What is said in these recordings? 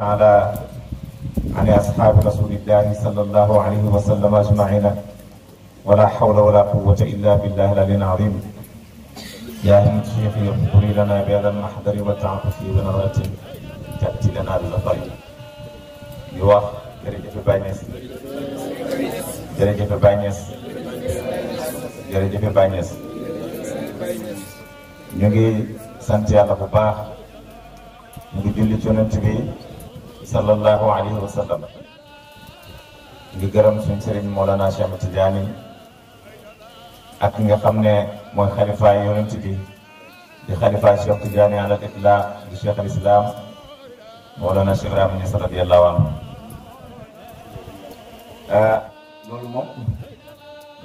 على عن أصحاب رسول الله صلى الله عليه وسلم أجمعين ولا حول ولا قوة إلا بالله العلي العظيم. يا همة الشيخ اغفري لنا بهذا المحضر والتعاطف بنظرة تأتي لنا بالطريق. يوح jërëjëf Baye Niass jërëjëf Baye Niass jërëjëf Baye Niass ñu ngi sant Yàlla bu baax ñu ngi julli ci Yonent bi sallallahu alayhi wa sallam ngi gërëm suñu sëriñ Mawlana Cheikh Ahmed Tidiane ak nga xam ne mooy xalifaay Yonent bi di xalifaay Cheikh Tidiane ala itlaq di Cheikh al Islam Mawlana Cheikh Ibrahima Niass radiyallahu anhu. loolu moom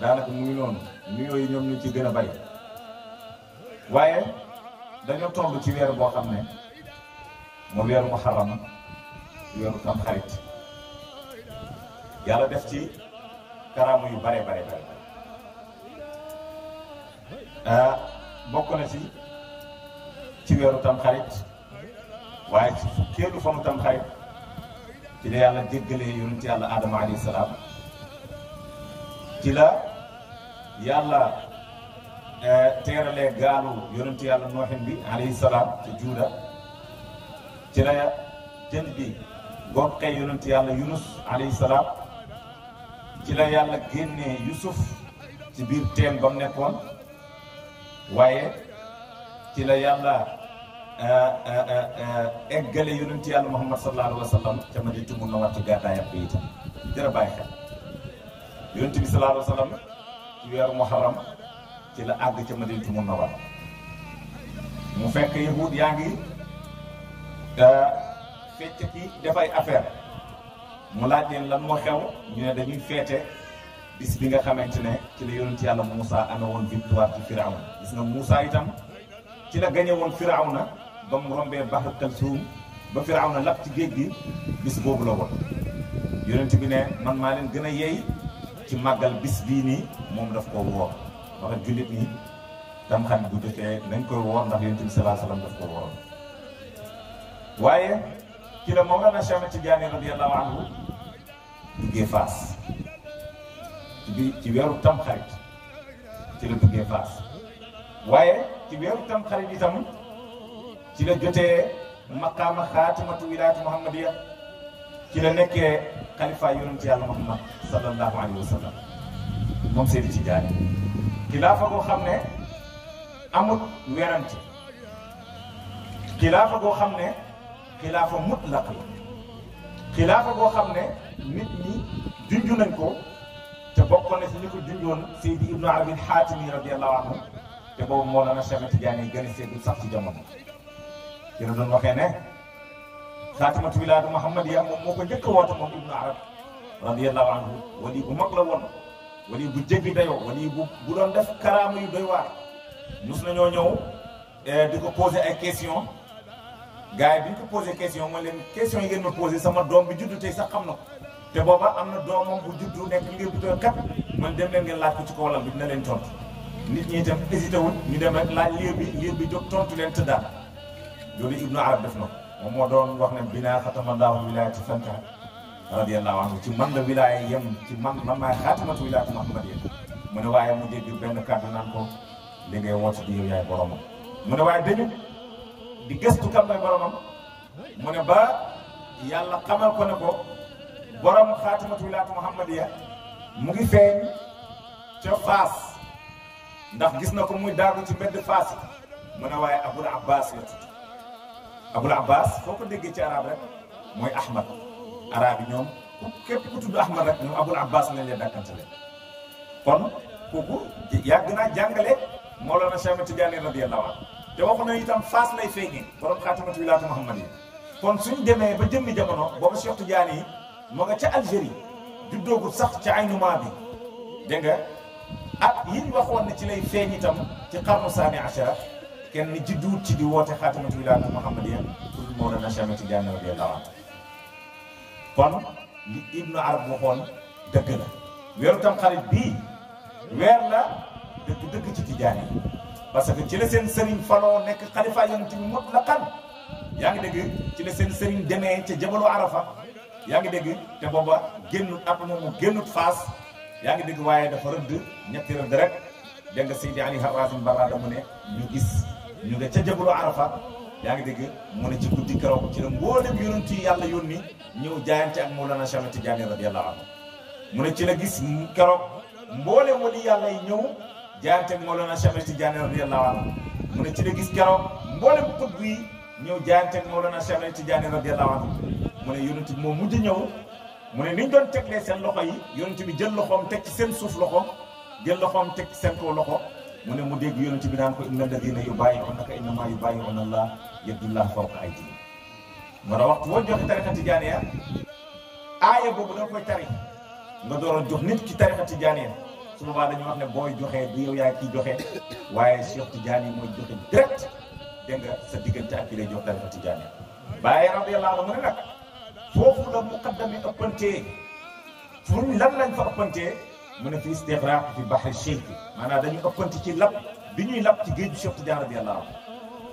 daanaka mu ngi noonu nuyoo yi ñoom ñu ci gën a bari waaye dañoo toll ci weer boo xam ne mu weeru muharram weeru tamxarit yàlla def ci karaamu yu bare bokk na ci weeru tamxarit waaye ci fukkeelu fanu tamxarit ci la yàlla jéggalee yonent yàlla Adama alayhi salaam ci la yàlla teeralee gaalu yonent yàlla Noohin bi alayhi salaam ci Juuda ci la jën bi goxee yonent yàlla Yunus alayhi salaam ci la yàlla génnee Yusuf ci biir teen ba mu nekkoon waaye ci la yàlla eggale yonent yàlla Muhammad sallallahu alayhi wa sallam ca Madinatu Munawwara ci gàddaayam bi itam jërë bàyyi xel yonent bi sallallahu alayhi wa sallam ci weeru Muharram ci la àgg ca Madinatu Munawwara mu fekk yahud yaa ngi fecc ci def ay affaire mu laaj leen lan moo xew ñu ne dañuy feete bis bi nga xamante ne ci la yonent yàlla Moussa amee woon victoire ci Firawna gis nga Moussa itam ci la gañe woon Firawna ba mu rombee Bahru Kalsuum ba Firawna lap ci géej gi bis boobu la woon yonent bi ne man maa leen gën a yey ci màggal bis bii nii moom daf koo woor wax ak jullit ñi tam xam bu jotee nañ koy woor ndax yonent bi sallallahu alayhi wasallam daf ko woor waaye ci la Mawlana Cheikh Ahmed Tidiane radiyallahu anhu duggee Faas ci weeru Tamxarit ci la duggee Faas waaye ci weeru Tamxarit itam ci la jotee maqaama xaatimatu wilaayatu muhammadiya ci la nekkee xalifa yonent yàlla Muhammad sallallahu alayhi wa sallam moom Seydi Tidiane xilaafa goo xam ne amut werante xilaafa goo xam ne xilaafa mutlaq la xilaafa goo xam ne nit ñi junju nañ ko te bokkoon na si ñu ko junjoon Seydi Ibnu Arabi al-Xaatimi radiyallahu anhu te boobu Mawlana Cheikh Ahmed Tidiane yi gën a seegul sax ci jamono ci la doon waxee ne xaatimatu wilaayatu muhammadiya moom moo ko njëkk a woote moom Ibnu Arabi radiyallahu anhu wali bu mag la woon wali bu jéggi dayoo wali bu doon def karaama yu doy waar mus nañoo ñëw di ko poser ay question gars yi bi ñu ko posé question mooy leen question yi ngeen ma posé sama doom bi juddu tey sax xam na ko te booba am na doomam bu juddu nekk ngir bu tooy kat man dem leen ngeen laaj ko ci kaw lal bi dina leen tontu nit ñi itam hésité wul ñu dem rek laaj liir bi jóg tontu leen tëddaat loolu Ibnu Arab def na ko moom moo doon wax ne binaa xatamallaahu wilaayati fanka radiyallahu anhu ci man la wilaaya yem ci man maay xaatimatu wilaayati muhammadiyya mu ne waaye mu dégg benn kàddu naan ko li ngay woote di yow yaay boromam mu ne waaye dañu di gëstu kam mooy boromam mu ne ba yàlla xamal ko ne ko borom xaatimatu wilaayati muhammadiyya mu ngi feeñ ca Faas ndax gis na ko muy daagu ci mbedd Faas mu ne waaye Abul Abbas la tudd Abul Abbas foo ko déggee ci arab rek mooy Ahmad arab yi ñoom képp ku tudd Ahmad rek ñoom Abul Abbas lañ leen dàkkantale kon kooku yàgg naa jàngale Mawlana Cheikh Ahmed Tidiane radiyallahu anhu te waxu na itam Faas lay feeñee borom xaatimatu wilaayatu muhammadiyya kon suñ demee ba jëmmi jamono booba Cheikh Tidiane yi moo nga ca Algérie juddoogul sax ca Aynuma bi dégg nga ak yi ñu waxoon ne ci lay feeñ itam ci qarnu saani ashara kenn ni judduwut ci di woote xaatimatu wilaayatu muhammadiyya pour Mawlana Cheikh Ahmed Tidiane radiyallahu anhu kon li Ibnu Arab waxoon dëgg la weeru Tamxarit bii weer la dëgg ci Tidiane yi parce que ci la seen sëriñ faloo nekk xalifa yonent bi mutlaqan yaa ngi dégg ci la seen sëriñ demee ca jabalu Arafa yaa ngi dégg te booba génnut at moomu génnut Faas yaa ngi dégg waaye dafa rëdd ñetti rëdd rek dégg nga Seydi Ali Harazim Barrada mu ne ñu gis ñu nga ca jabalu Arafa yaa ngi dégg mu ne ci guddi keroog ci la mboolem yonent yi yàlla yónni ñëw jaayante ak Mawlana Cheikh Ahmed Tidiane radiyallahu anhu mu ne ci la gis keroog mboolem wali yàlla yi ñëw jaayante ak Mawlana Cheikh Ahmed Tidiane radiyallahu anhu mu ne ci la gis keroog mboolem xutb yi ñëw jaayante ak Mawlana Cheikh Ahmed Tidiane radiyallahu anhu mu ne yonent bi moo mujj ñëw mu ne niñ doon teglee seen loxo yi yonent bi jël loxoom teg ci seen suuf loxo jël loxoom teg ci seen kaw loxo mu ne mu dégg yonent bi naan ko inna alladina yubayi'unaka innama yubayi'una Allah yadullah fawqa aydihim moo tax waxtu woo joxe tariqa tijaaniya aaya boobu da nga koy tari nga door a jox nit ki tariqa tijaaniya su boobaa dañuy wax ne booy joxee du yow yaa kiy joxe waaye Cheikh Tidiane yi mooy joxe direct dégg nga sa diggante ak ki lay jox tariqa tijaaniya Baay radiyallahu anhu mu ne nag foofu la muqaddam yi ëppantee fu lan lañ fa ëppantee mu ne fi istigraq fi bahri cheikh maanaam dañu ëppante ci lab bi ñuy lab ci géeju Cheikh Tidiane radiyallahu anhu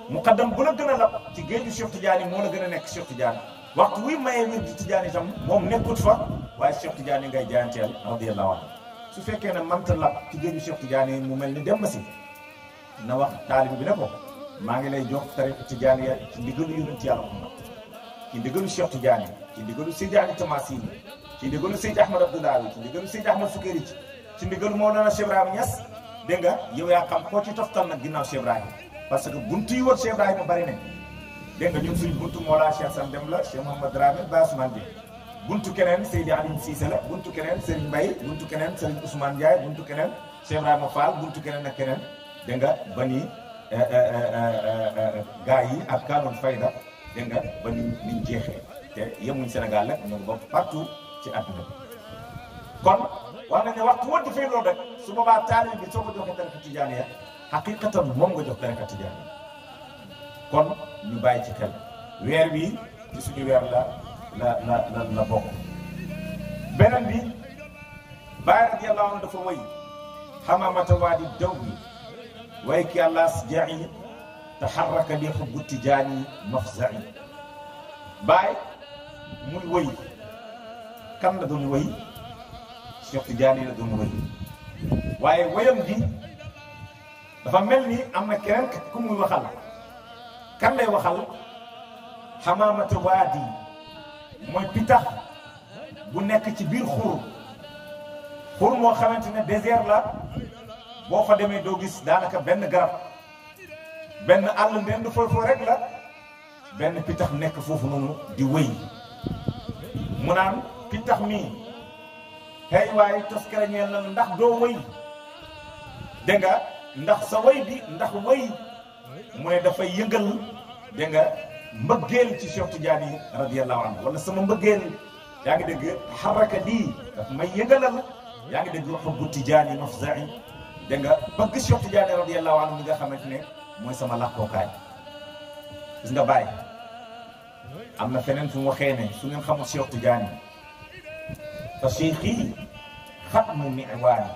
muqaddam bu la gën a lab ci géeju Cheikh Tidiane moo la gën a nekk Cheikh Tidiane waxtu wuy mayee wir di Tidiane itam moom nekkut fa waaye Cheikh Tidiane ngay jaayanteel radiyallahu anhu su fekkee ne mënta lab ci géeju Cheikh Tidiane mu mel ni dem si na wax taalibi bi ne ko maa ngi lay jox tariqa Tidiane ya ci ndigalu yonent yàlla Muhammad ci ndigalu Cheikh Tidiane ci ndigalu Seydi Ali Tamasini ci ndigalu Seydi Ahmad Abdoulaye ci ndigalu Seydi Ahmad Sukayri ci ndigalu Mawlana Cheikh Ibrahima Niass dégg nga yow yaa xam koo ci toftal nag ginnaaw Cheikh Ibrahima parce que buntu yi wër Cheikh Ibrahima bari nañ dégg nga ñun suñ buntu Mawlana Cheikh Sam Dem la Cheikh Mouhamad Dramé Baye Ousmane Dieng buntu keneen Seydi Aline Cissé la buntu keneen Serigne Mbaye buntu keneen Serigne Ousmane Ndiaye buntu keneen Cheikh Ibrahima Fall buntu keneen ak keneen dégg nga ba ni gaa yi ak Kanoon Fayda dégg nga ba ni niñ jeexee te yemuñ Sénégal rek ñoo bokk partout ci àdduna bi kon wax nañ ne waxtu woo defee loolu rek su boobaa taalibe bi soo ko joxee tariqa tijaaniya xaqiqatan moom nga jox tariqa tijaaniya kon ñu bàyyi ci xel weer bi ci suñu weer la bokk. beneen bi Baay radiyallahu anhu dafa way xamamata waadi daw bi way ki àllas ja'i taxarraka li xubbu tijaani mafza'i Baay muy way kan la doon way Cheikh Tidiane la doon way waaye wayam gi dafa mel ni am na keneen ku muy waxal kan lay waxal xamaamata waadi mooy pitax bu nekk ci biir xur moo xamante ne désert la boo fa demee doo gis daanaka benn garab benn àll ndend foofu rek la benn pitax nekk foofu noonu di wëy mu naan pitax mii xëy waaye toskare ñeel na ndax doo wëy dégg nga ndax sa wëy bi ndax wëy mu ne dafay yëngal dégg nga mbëggeel ci Cheikh Tidiane radiyallahu anhu wala sama mbëggeel yaa ngi dégg xaraka lii daf may yëngalal yaa ngi dégg xubbu Tidiane mafza'i dégg nga bëgg Cheikh Tidiane radiyallahu anhu mi nga xamante ne mooy sama làkkookaay gis nga bàyyi am na feneen fu mu waxee ne su ngeen xamul Cheikh Tidiane fa cheikhi xatmu miwaani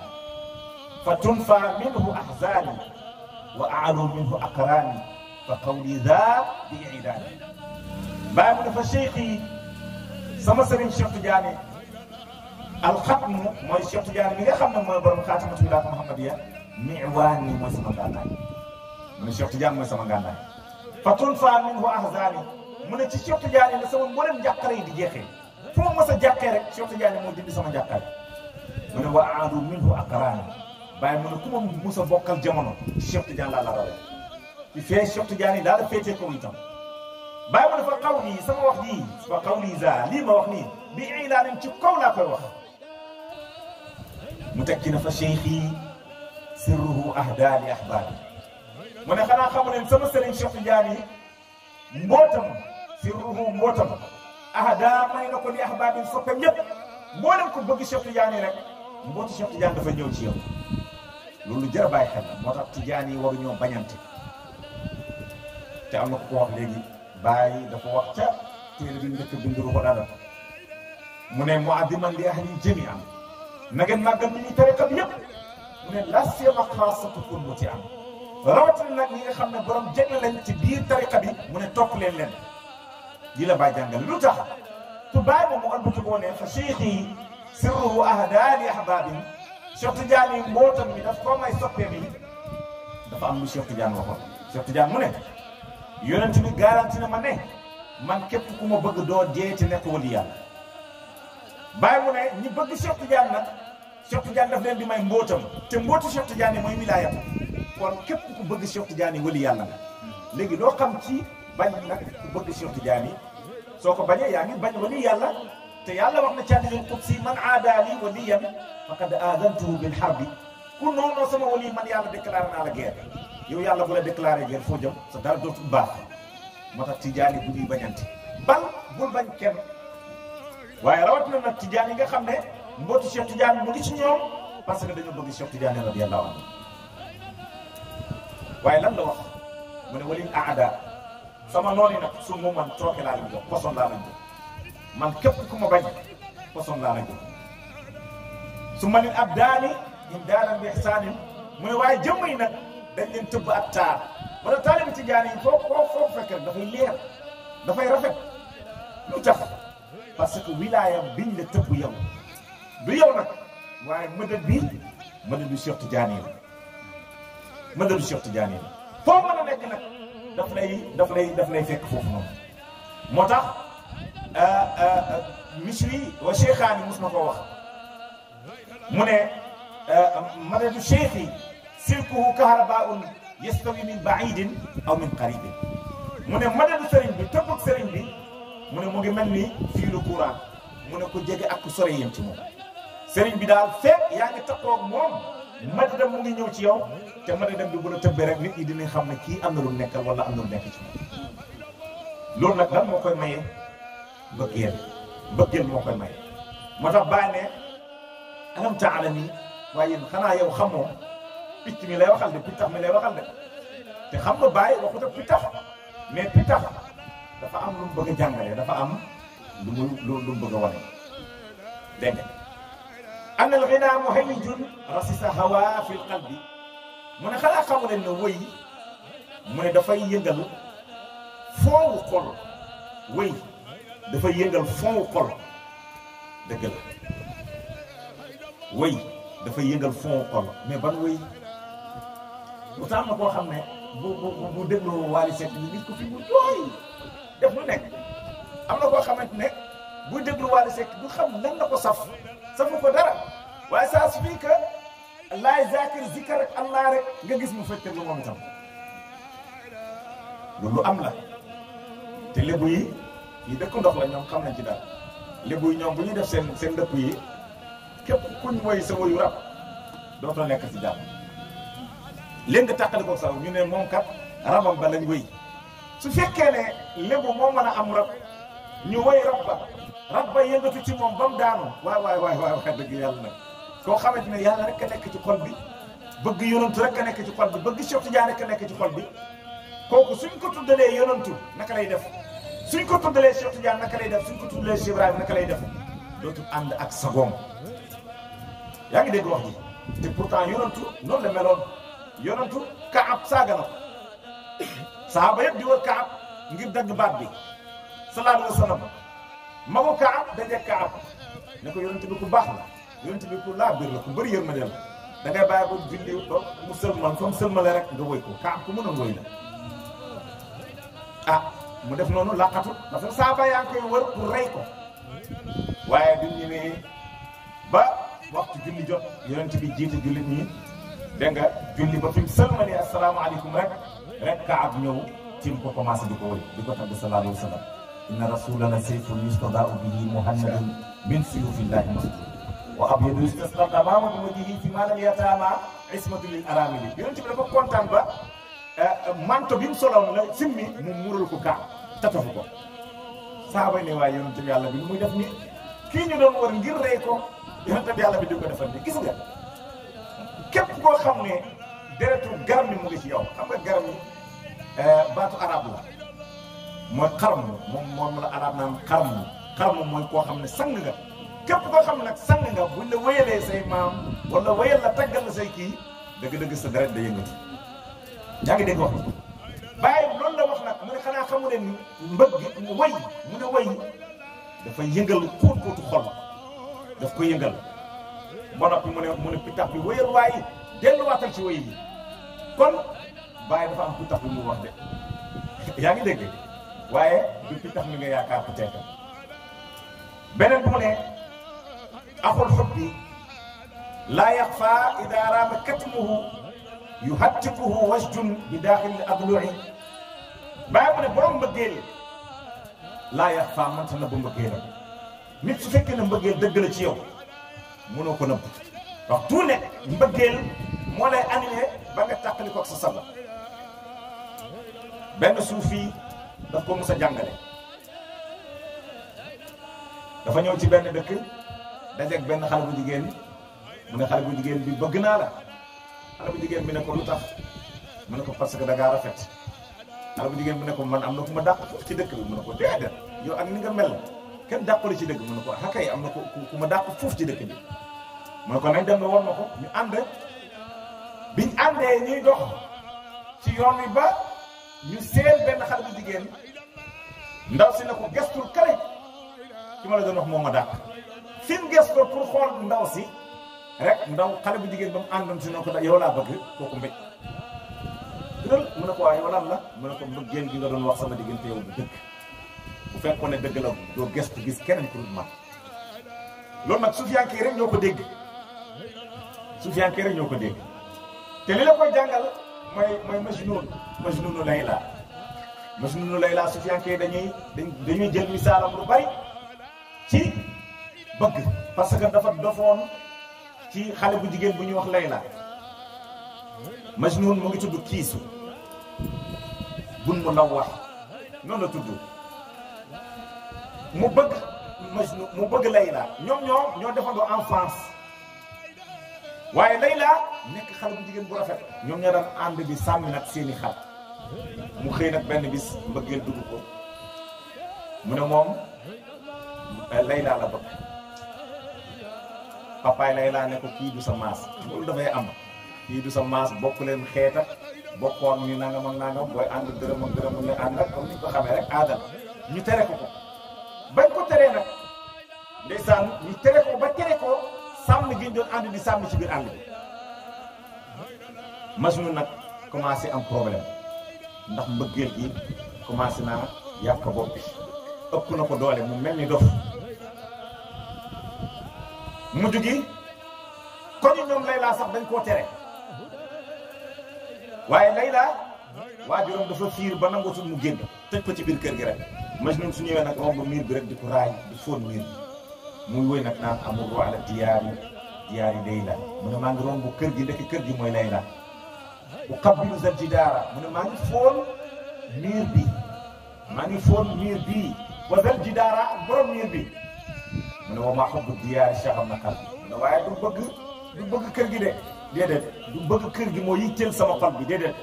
fa tunfa minhu ahzaani wa aalu minhu aqraani fa qawli daa bi idaani bàyyi mu dafa cheikhi sama sëriñ Cheikh Tidiane alxatmu mooy Cheikh Tidiane mi nga xam ne mooy borom xaatimatu wilaayat Muhammadiya miwaani mooy sama gànnaay mu ne Cheikh Tidiane mooy sama gànnaay fa tunfa minhu ahzaani mu ne ci Cheikh Tidiane la sama mboolem njàqare yi di jeexee fu ma mës a jàqee rek Cheikh Tidiane moo dindi sama njàqare mu ne wa aadu minhu aqraani bàyyi mu ne ku ma mës a bokkal jamono ci Cheikh Tidiane laa la rawee ci fee Cheikh Tidiane yi daal la féetee ko itam bàyyi mu ne fa qawli sama wax jii fa qawli za lii ma wax nii bi ilaanin ci kaw laa koy wax mu teg ci ne fa cheikhi sirruhu ahdaa li ahbaabi mu ne xanaa xamu leen sama sëriñ Cheikh Tidiane yi mbootam sirruhu mbootam ahdaa may na ko li ahbaabi soppam yépp mboolem ko bëgg Cheikh Tidiane rek mbooti Cheikh Tidiane dafa ñëw ci yow loolu jar a bàyyi xel moo tax Tidiane yi waruñoo bañante te am na ko wax léegi Baay dafa wax ca téere bi njëkk bindu ko dara mu ne mu'addiman li ahli jami'an na ngeen màggal ni ñuy tariqa bi yépp mu ne la siyama xaasatukum muti am rawatina nag ñi nga xam ne borom jegle lañ ci biir tariqa bi mu ne topp leen di la bàyyi jàngal lu tax tu bàyyi moom mu ëlbati ko ne fa cheikhi sirruhu ahdaali ahbabin Cheikh Tidiane yi mbootam mi daf ko may soppee mi dafa am lu Cheikh Tidiane waxoon Cheikh Tidiane mu ne yonent bi garanti na ma ne man képp ku ma bëgg doo dee te nekk wali yàlla bàyyi mu ne ñi bëgg Cheikh Tidiane nag Cheikh Tidiane daf leen di may mbootam te mbooti Cheikh Tidiane yi mooy wilaayam kon képp ku bëgg Cheikh Tidiane yi wali yàlla nga léegi loo xam ci bañ nag ku bëgg Cheikh Tidiane yi soo ko bañee yaa ngi bañ wali yàlla te yàlla wax na ci hadiisul qudsi man aadaali waliyan faqad aadantuhu bil harbi ku noonoo sama wali man yàlla déclaré naa la guerre yow yàlla bu la déclaré guerre foo jëm sa dara dootul baax moo tax Tidiane yi bu ñuy bañante bal bul bañ kenn waaye rawatina nag Tidiane yi nga xam ne mbooti Cheikh Tidiane mu ngi ci ñoom parce que dañoo bëgg Cheikh Tidiane radiyallahu anhu waaye lan la wax mu ne walil aada sama noonu nag su mu man tooke laa lañ jox poson laa lañ jox man képp ku ma bañ poson laa lañ jox su ma lil abdaani in daaran bi ihsaanin mu ne waaye jëmm yi nag dañ leen tëbb ak taar wala taalibi Tidiane yi foo fekk rek dafay leer dafay rafet lu tax parce que wilaayam biñ la tëbb yow du yow nag waaye mëdadu Cheikh Tidiane yi la mëdadu Cheikh Tidiane yi la foo mën a nekk nag daf lay fekk foofu noonu moo tax Misri wa Cheikhaani mus na koo wax mu ne madadu cheikh yi silkuhu kahrabaun yastawi min baidin aw min qaribin mu ne madadu sëriñ bi tëbbug sëriñ bi mu ne mu ngi mel ni fiilu courant mu ne ko jege ak ku sore yem ci moom sëriñ bi daal fekk yaa ngi takkoog moom madadam mu ngi ñëw ci yow te madadam bi bu la tëbbee rek nit ñi dinañ xam ne kii am na lu nekkal wala am na lu nekk ci moom loolu nag lan moo koy maye bëggeel moo koy maye moo tax bàyyi ne alam taalami waaye yéen xanaa yow xamoo picc mi lay waxal de pittax mi lay waxal de te xam nga bàyyi waxut ak pittax mais pittax dafa am lu mu bëgg a jàngale dafa am lu mu bëgg a wane dégg nga anna al ghina muhayyijun rasisa hawa fi l qalbi mu ne xanaa xamu leen ne wëy mu ne dafay yëngal foowu xol wëy dafay yëngal foowu xol dëgg la wëy dafay yëngal foowu xol mais ban wëy bu taam na koo xam ne bu dégloo Wally Seck ñu gis ko fi mu jooy def lu nekk am na koo xamante ne buy déglu Wally Seck du xam lan la ko safu ko dara waaye ça suffit que laay zakir zikar rek Allah rek nga gis mu fekk lu moom itam loolu am la te lébu yi dëkk ndox la ñoom xam nañ ci dara lébu yi ñoom bu ñuy def seen dëkk yi képp kuñ mooy sa woyu rab dootoo nekk ci jàmm léegi nga tàqali ko sax ñu ne moom kat rabam ba lañ wëy su fekkee ne lébu moo mën a am rab ñu wëy rab ba yëngatu ci moom ba mu daanu waay dëgg yàlla nag koo xamante ne yàlla rek a nekk ci xol bi bëgg yonantu rek a nekk ci xol bi bëgg Cheikh Tidiane rek a nekk ci xol bi kooku suñ ko tuddalee yonantu naka lay def suñ ko tuddalee Cheikh Tidiane naka lay def suñ ko tuddalee Cheikh Ibrahima naka lay def dootul ànd ak sagoom yaa ngi dégg wax ji te pourtant yonantu noonu la meloon yonantu Kaab saaga na ko sahaaba yëpp di wër Kaab ngir dagg baat bi sallallahu alayhi wa sallam magu Kaab dajeeg Kaab ne ko yonent bi ku baax la yonent bi ku laa biir la ku bëri yërmande la da ngay bàyyi ko julli ba mu sëlmal fa mu sëlmale rek nga woy ko Kaab ku mën a woy la ah mu def noonu laqatu parce que saaba yaa ngi koy wër pour rey ko waaye bi ñu ñëwee ba waxtu julli jot yonent bi jiite jullit ñi dégg nga julli ba fi mu sëlmale asalaamaaleykum rek Kaab ñëw tim ko commencé di ko woy di ko tagg sallallahu alayhi wa sallam inna rasulana sayfun yustadaa'u bihi muhammadun min suyufillahi mastur wa abyadu yustasqa tamaama bi wajhihi fi maalal yataama ismatu lil aramili yonent bi dafa kontaan ba manto bi mu soloon la simmi mu mural ko Kaab tatafu ko saaba ne waaye yonent bi yàlla bi muy def ni kii ñu doon war ngir rey ko yonent bi yàlla bi di ko defal ni gis nga képp koo xam ne deretu garam mi mu ngi ci yow xam nga garam yi baatu arab la mooy xaram moom la arab naan xaram mooy koo xam ne sang nga képp koo xam ne nag sang nga buñ la wéyalee say maam wala wéyal la taggal la say kii dëgg-dëgg sa deret da yëngatu yaa ngi dégg wax bàyyi loolu la wax nag mu ne xanaa xamu leen ni mbëgg way mu ne way dafay yëngal kóotu xol daf ko yëngal ba noppi mu ne pitax bi wéyal waaye delluwaatal ci way yi kon bàyyi dafa am pitax bi mu wax de yaa ngi dégg waaye du pitax mi nga yaakaar peut-être beneen bu mu ne axul xubbi laa yaxfa ida raama katmuhu yuhattikuhu wasjun bi daaxil adlu'i bàyyi mu ne borom mbëggeel laa yaxfa mënta nëbb mbëggeelam nit su fekkee ne mbëggeel dëgg la ci yow mënoo ko nëbb wax tout nekk mbëggeel moo lay animé ba nga tàqali ko ak sa sabla benn suufi daf ko mus a jàngale dafa ñëw ci benn dëkk dajeeg benn xale bu jigéen mu ne xale bu jigéen bi bëgg naa la xale bu jigéen bi ne ko lu tax mu ne ko parce que da ngaa rafet xale bu jigéen bi ne ko man am na ku ma dàq foofu ci dëkk bi mu ne ko déedéet yow ak ni nga mel kenn dàqali ci dëkk mu ne ko xakay am na ku ma dàq foofu ci dëkk bi mu ne ko nañ dem na woon ma ko ñu ànd biñ àndee ñuy dox ci yoon wi ba ñu seen benn xale bu jigéen ndaw si ne ko gestul kale ci ma la doon wax moom ma dàq fi mu gestoo pour xool ndaw si rek ndaw xale bu jigéen ba mu àndoon si ne ko yow laa bëgg kooku mbéj loolu mu ne ko waaye yow lan la mu ne ko mbëggeel gi nga doon wax sama diggante yow bu dëgg bu fekkoon ne dëgg la doo gestu gis keneen ku dul man loolu nag sufiyanke rek ñoo ko dégg sufiyanke rek ñoo ko dégg te li la koy jàngal mooy Majnuunu Layla Majnuunu Layla sufiyanke dañuy jël misaalam lu bari ci bëgg parce que dafa dofoon ci xale bu jigéen bu ñuy wax Layla Majnuun mu ngi tudd Kiisu bun mu ndaw wax noonu la tudd mu bëgg Majnuun mu bëgg Layla ñoo defandoo enfance waaye Layla nekk xale bu jigéen bu rafet ñoom ñoo daan ànd bi sàmmi nag seeni xar mu xëy nag benn bis mbëggeel dugg ko mu ne moom Layla la bëgg papaay Layla ne ko kii du sa maas loolu dafay am kii du sa maas bokk leen xeet ak bokkoon ñu nangam ak nangam booy ànd dërëm ak dërëm ñu ànd ak comme ni ko xamee rek aadal ñu tere ko bañ ko teree nag ndeysaan ñu tere ko ba tere ko sàmm gi ñu doon ànd di sàmm ci biir ànd bi Majnuun nag commencé am problème ndax mbëggeel gi commencé naa yàq bopp bi ëpp na ko doole mu mel ni dof mujj gi kon ñoom Layla sax dañ koo tere waaye Layla waajuram dafa fiir ba nangootul mu génn tëj ko ci biir kër gi rek Majnuun su ñëwee nag romb miir bi rek di ko raay di fóon miir bi muy woy nag naan amuru ala diyaari Layla mu ne maa ngi romb kër gi ndekk kër gi mooy Layla uqabbilu zal jidaara mu ne maa ngi fóon miir bi maa ngi fóon miir bii wa zal jidaara borom miir bi mu ne wa maa hubbu diyaari shaghala na qalbi mu ne waaye du bëgg kër gi de déedéet du bëgg kër gi moo yitteel sama xol bi déedéet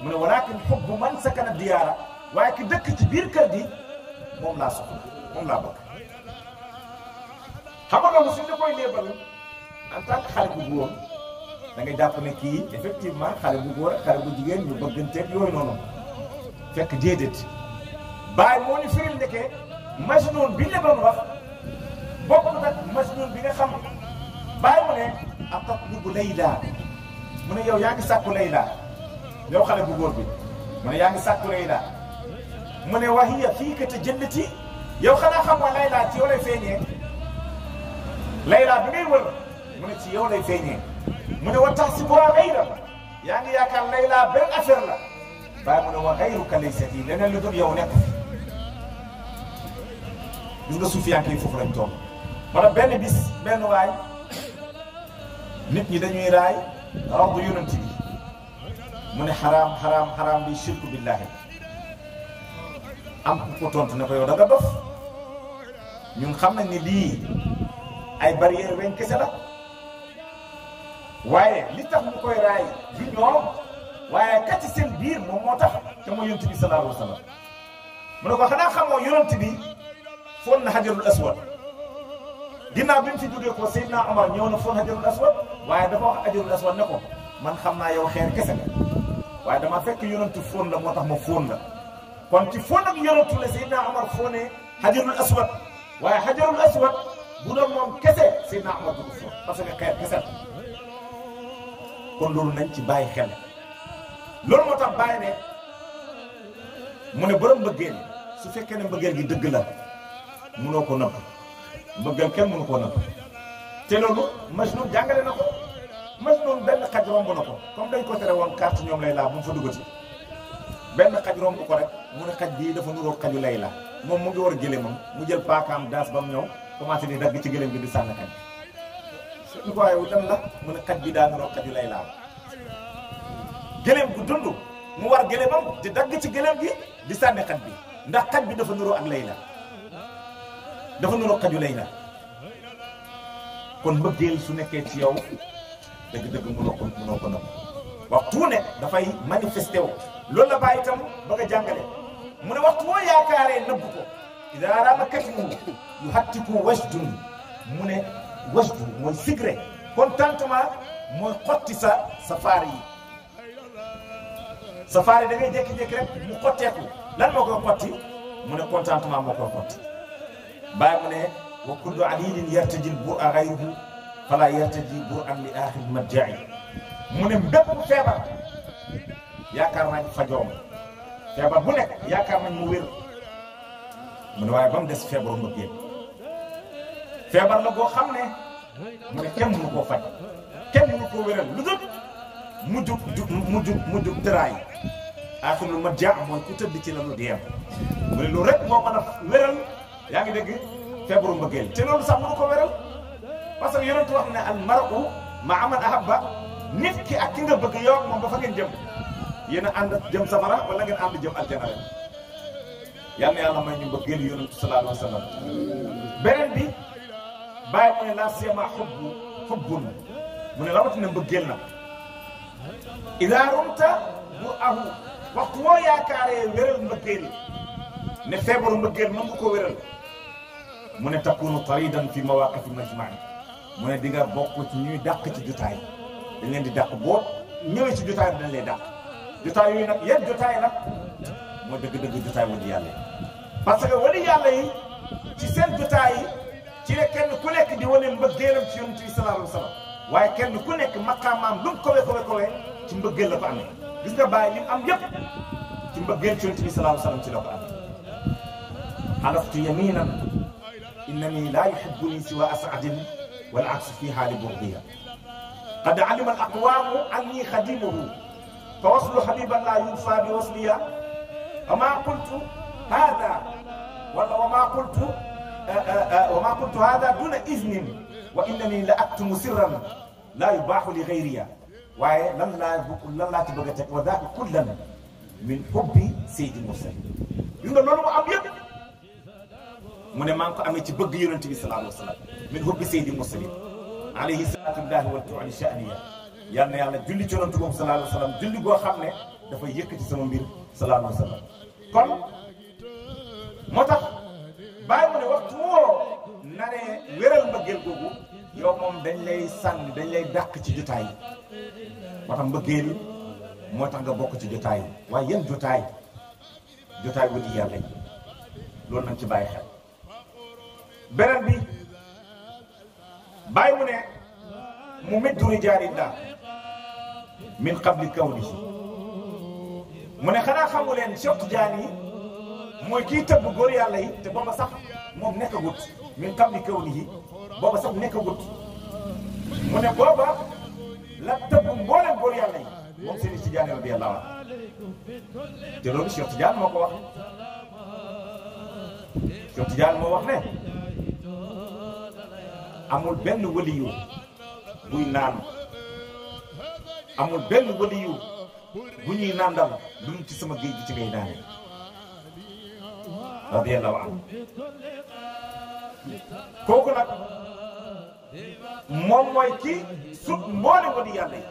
mu ne walaakin hubbu man sakana diyaara waaye ki dëkk ci biir kër gi moom laa soxla moom laa bëgg xam nga loolu suñ la koy léebal en tant que xale bu góor da ngay jàpp ne kii effectivement xale bu góor ak xale bu jigéen ñu bëgganteeg yooyu noonu fekk déedéet bàyyi moo ñu firil ndeke Majnuun bi la doon wax bokkul nag Majnuun bi nga xam bàyyi mu ne atatlubu Layla mu ne yow yaa ngi sàkku Layla yow xale bu góor bi mu ne yaa ngi sàkku Layla mu ne wa hiya fiika tajallati yow xanaa xam nga Layla ci yow lay feeñee Layla bi ngay wër mu ne ci yow lay feeñee mu ne wa tahsibuhaa ghayra yaa ngi yaakaar Layla benn affaire la bàyyi mu ne wa ghayruka laysa fii leneen lu dul yow nekk gis nga suufiyanke yi foofu lañ toll. moo tax benn bis benn waay nit ñi dañuy raay rawdu yonent bi mu ne xaraam bi shirku billahi am ku ko tontu ne ko yow da nga dof ñun xam nañ ni lii ay barrière weñ kese la waaye li tax mu koy raay du ñoom waaye kat ci seen biir moom moo tax te mooy yonent bi sallallahu alayhi wa sallam mu ne ko xanaa xamoo yonent bi foon na xajarul aswad ginnaaw bi mu fi jógee ko Seydina Omar ñëw na foon xajarul aswad waaye dafa wax xajarul aswad ne ko man xam naa yow xeer kese nga waaye dama fekk yonent foon la moo tax ma foon la kon ci foo nag yonantu la Seydina Omar foo ne xajarul aswad waaye xajarul aswad bu doon moom kese Seydina Omar du ko foo parce que xeer kese kon loolu nañ ci bàyyi xel loolu moo tax bàyyi ne mu ne borom mbëggeel su fekkee ne mbëggeel gi dëgg la mënoo ko nëbb mbëggeel kenn mënu koo nëbb te loolu Majnun jàngale na ko Majnun benn xaj romb na ko comme dañ ko tere woon carte ñoom lay laa bu mu fa duggati benn xaj romb ko rek mu ne xaj bii dafa nuroo xaju lay la moom mu ngi war a gëléemam mu jël paakaam daas ba mu ñëw commencé di dagg ci gëléem bi di sànni xaj bi ko waaye dan la mu ne xaj bi daa nuroo xaju lay laa gëléem bu dund mu war gëléemam di dagg ci gëléem gi di sànni xaj bi ndax xaj bi dafa nuroo ak lay la dafa nuroo xaju lay la kon mbëggeel su nekkee ci yow dëgg-dëgg mënoo ko nëbb waxtu ne dafay manifesté wu loolu la bàyyi itam ba nga jàngale mu ne waxtu woo yaakaaree nëbb ko idaa raama katmu yu hattiku wajdun mu ne wajdu mooy secret contentement mooy xotti sa faar yi sa faar yi da ngay jékki-jékki rek mu xotteeku lan moo koy xotti mu ne contentement moo koy xotti bàyyi mu ne wa kullu alilin yartajil bur'a ghayruhu fala yartaji bur'an li aaxir madja'i mu ne bépp feebar yaakaar nañ fajoom feebar bu nekk yaakaar nañ mu wér mu ne waaye ba mu des feebaru mbëggeel feebar la boo xam ne mu ne kenn mënu koo faj kenn mënu koo wéral lu dul mujjub tëraay aaxirul madja' mooy ku tëdd ci la lu diyem mu ne loolu rek moo mën a wéral yaa ngi dégg feebaru mbëggeel te loolu sax mënu ko wéral parce que yonentu wax ne al mar'u ma'a man ahabba nit ki ak ki nga bëgg yow moom dafa ngeen jëm yéen a ànd jëm safara wala ngeen ànd jëm aljana rek yal na yàlla may ñu mbëggeel yonentu sallallahu alayhi wa sallam beneen bi bàyyi mu ne la siyama xubbun mu ne rawatina mbëggeel na ida rumta bu ahu waxtu woo yaakaaree wéral mbëggeel ne feebaru mbëggeel mën nga ko wéral mu ne takunu taridan fi mawaqifi majma'i mu ne di nga bokk ci ñuy dàq ci jotaay dañ leen di dàq boo ñëwee ci jotaay bi dañ lay dàq jotaay yooyu nag yan jotaay nag mooy dëgg-dëgg jotaay wali yàlla yi parce que wali yàlla yi ci seen jotaay yi ci la kenn ku nekk di wane mbëggeelam ci yonent bi sallallahu alayhi wa sallam waaye kenn ku nekk maqaamaam lu mu kowe ci mbëggeel la ko amee gis nga bàyyi li mu am yépp ci mbëggeel ci yonent bi sallallahu alayhi wa sallam ci la ko amee halaftu yaminan innani la yuhibbuni siwa as'adin wal aksu fi haali burdiya qad alima al aqwamu anni xadimuhu fa waslu habiban la yunfa bi wasliya wa ma qultu hada wala wa ma qultu hada duna iznin wa innani la aktumu sirran la yubahu li ghayriya waaye lan laa ci bëgg a teg wa daaka kullan min hubbi sayyidil mursalin gis nga loolu mu am yëpp mu ne maa ngi ko amee ci bëgg yonent bi sallallahu alayhi wa sallam min hubbi sayyidil mursalin alayhi salatullahi wa tu'ali sha'niya yal na yàlla julli ci yonent boobu sallallahu alayhi wa sallam julli goo xam ne dafay yëkkati sama mbir sallallahu alayhi wa sallam kon moo tax bàyyi mu ne waxtu woo naree wéral mbëggeel googu yow moom dañ lay sànni dañ lay dàq ci jotaay yi moo tax mbëggeel moo tax nga bokk ci jotaay yi waaye yan jotaay wali yàlla yi loolu nañ ci bàyyi xel beneen bi bàyyi mu ne mu middu rijaalillah min qabli kawnihi mu ne xanaa xamu leen Cheikh Tidiane yi mooy kii tëbb góor yàlla yi te booba sax moom nekkagut min qabli kawnihi booba sax nekkagut mu ne booba la tëbb mboolem góor yàlla yi moom Serigne Tidiane radiyallahu anhu te loolu Cheikh Tidiane moo ko wax Cheikh Tidiane moo wax ne amul benn waliyu buy naan amul benn waliyu bu ñuy nandal lu ci sama géej gi ci ngay naane radiyallahu anhu kooku nag moom mooy kii sut mboole wali yàlla yi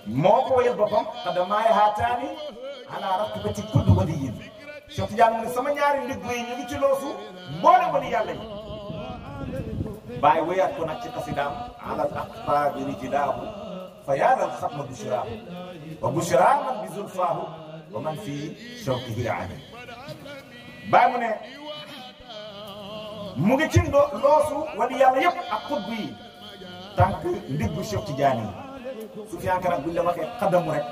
moo ko wayal boppam xadamaay haataani ala rakbati kulli waliyin Cheikh Tidiane mu ne sama ñaari ndigg yi ñu ngi ci loosu mboole wali yàlla yi bàyyi wéyaat ko nag ci xasidaam alal aqtaabi rijlaahu fa yaadal xatma bushraahu wa bushraa man bi zulfaahu wa man fii shawqihi aani bàyyi mu ne mu ngi ci loosu wali yàlla yëpp ak xutbu yi tànk ndiggu Cheikh Tidiane yi Sufyaan nag buñ la waxee xadamu rek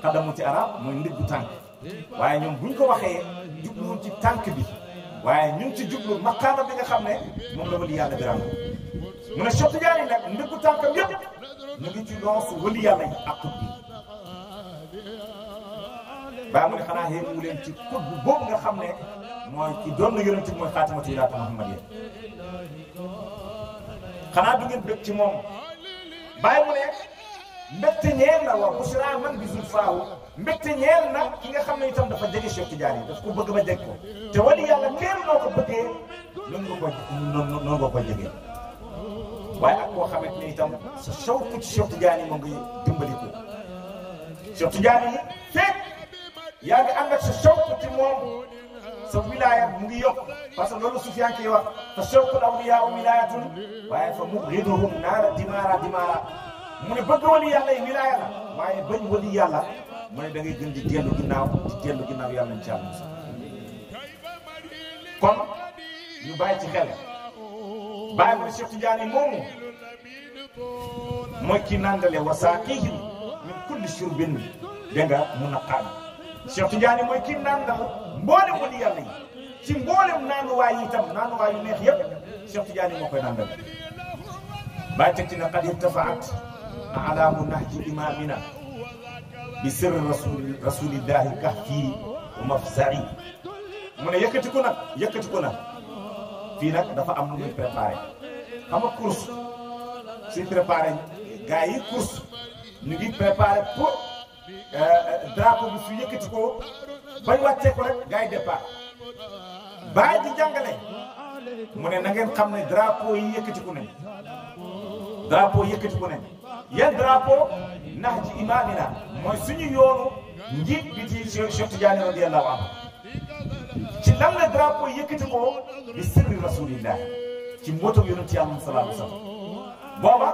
xadamu ci arab mooy ndiggu tànk waaye ñoom buñ ko waxee jubluwuñ ci tànk bi waaye ñu ngi ci jublu maqaama bi nga xam ne moom la wali yàlla biram mu ne Cheikh Tidiane yi nag ndiggu tànkam yëpp ñu ngi ci loosu wali yàlla yi ak xutbu yi baa mu ne xanaa xéemu leen ci xutbu boobu nga xam ne mooy ki doon na yonent bi mooy xaatimatu wilaayati Muhammadiyya xanaa du ngeen bëgg ci moom bàyyi mu ne mbégte ñeel na wa bushra man bi zulfaahu mbégte ñeel na ki nga xam ne itam dafa jege Cheikh Tidiane yi daf ko bëgg ba jeg ko te wali yàlla kenn noo ko bëggee noonu nga ko jegee waaye ak koo xamante ne itam sa shawku ci Cheikh Tidiane yi moom ngi dimbali ko Cheikh Tidiane yi fekk yaa ngi ànd ak sa shawku ci moom sa wilaaya mu ngi yokk parce que loolu Sufyaan ki wax fa shawqul awliyaa wilaayatun waaye fa mubghiduhum naara dimaara mu ne bëgg wali yàlla yi wilaaya la waaye bañ wali yàlla mu ne da ngay gën di dellu ginnaaw yàlla nañ ci àll kon ñu bàyyi ci xel bàyyi mu ne Cheikh Tidiane moomu mooy ki nandale wa saaqihim min kulli shurbin dégg nga mun na xaar Cheikh Tidiane mooy ki nandal mboolem wali yàlla yi ci mboolem naanuwaay yi itam naanuwaay yu neex yëpp Cheikh Tidiane moo koy nandal bàyyi teg ci na qad irtafaat alaamu nahji imaamina bi sirri rasulillahi kahfi wa mafzai mu ne yëkkati ko nag fii nag dafa am lu muy préparé xam nga course suy préparé gars yi course ñu ngi préparé pour drapeau bi su yëkkati ko bañ wàccee ko rek gars yi départ bàyyi di jàngale mu ne na ngeen xam ne drapeau yi yëkkatiku nañ yan drapeau nahji imaamina mooy suñu yoonu njiit bi ci Cheikh Tidiane radiyallahu anhu ci lan la drapeau yëkkati ko bi sirri rasulillah ci mbootam yonent yàlla sallallahu alayhi wasallam booba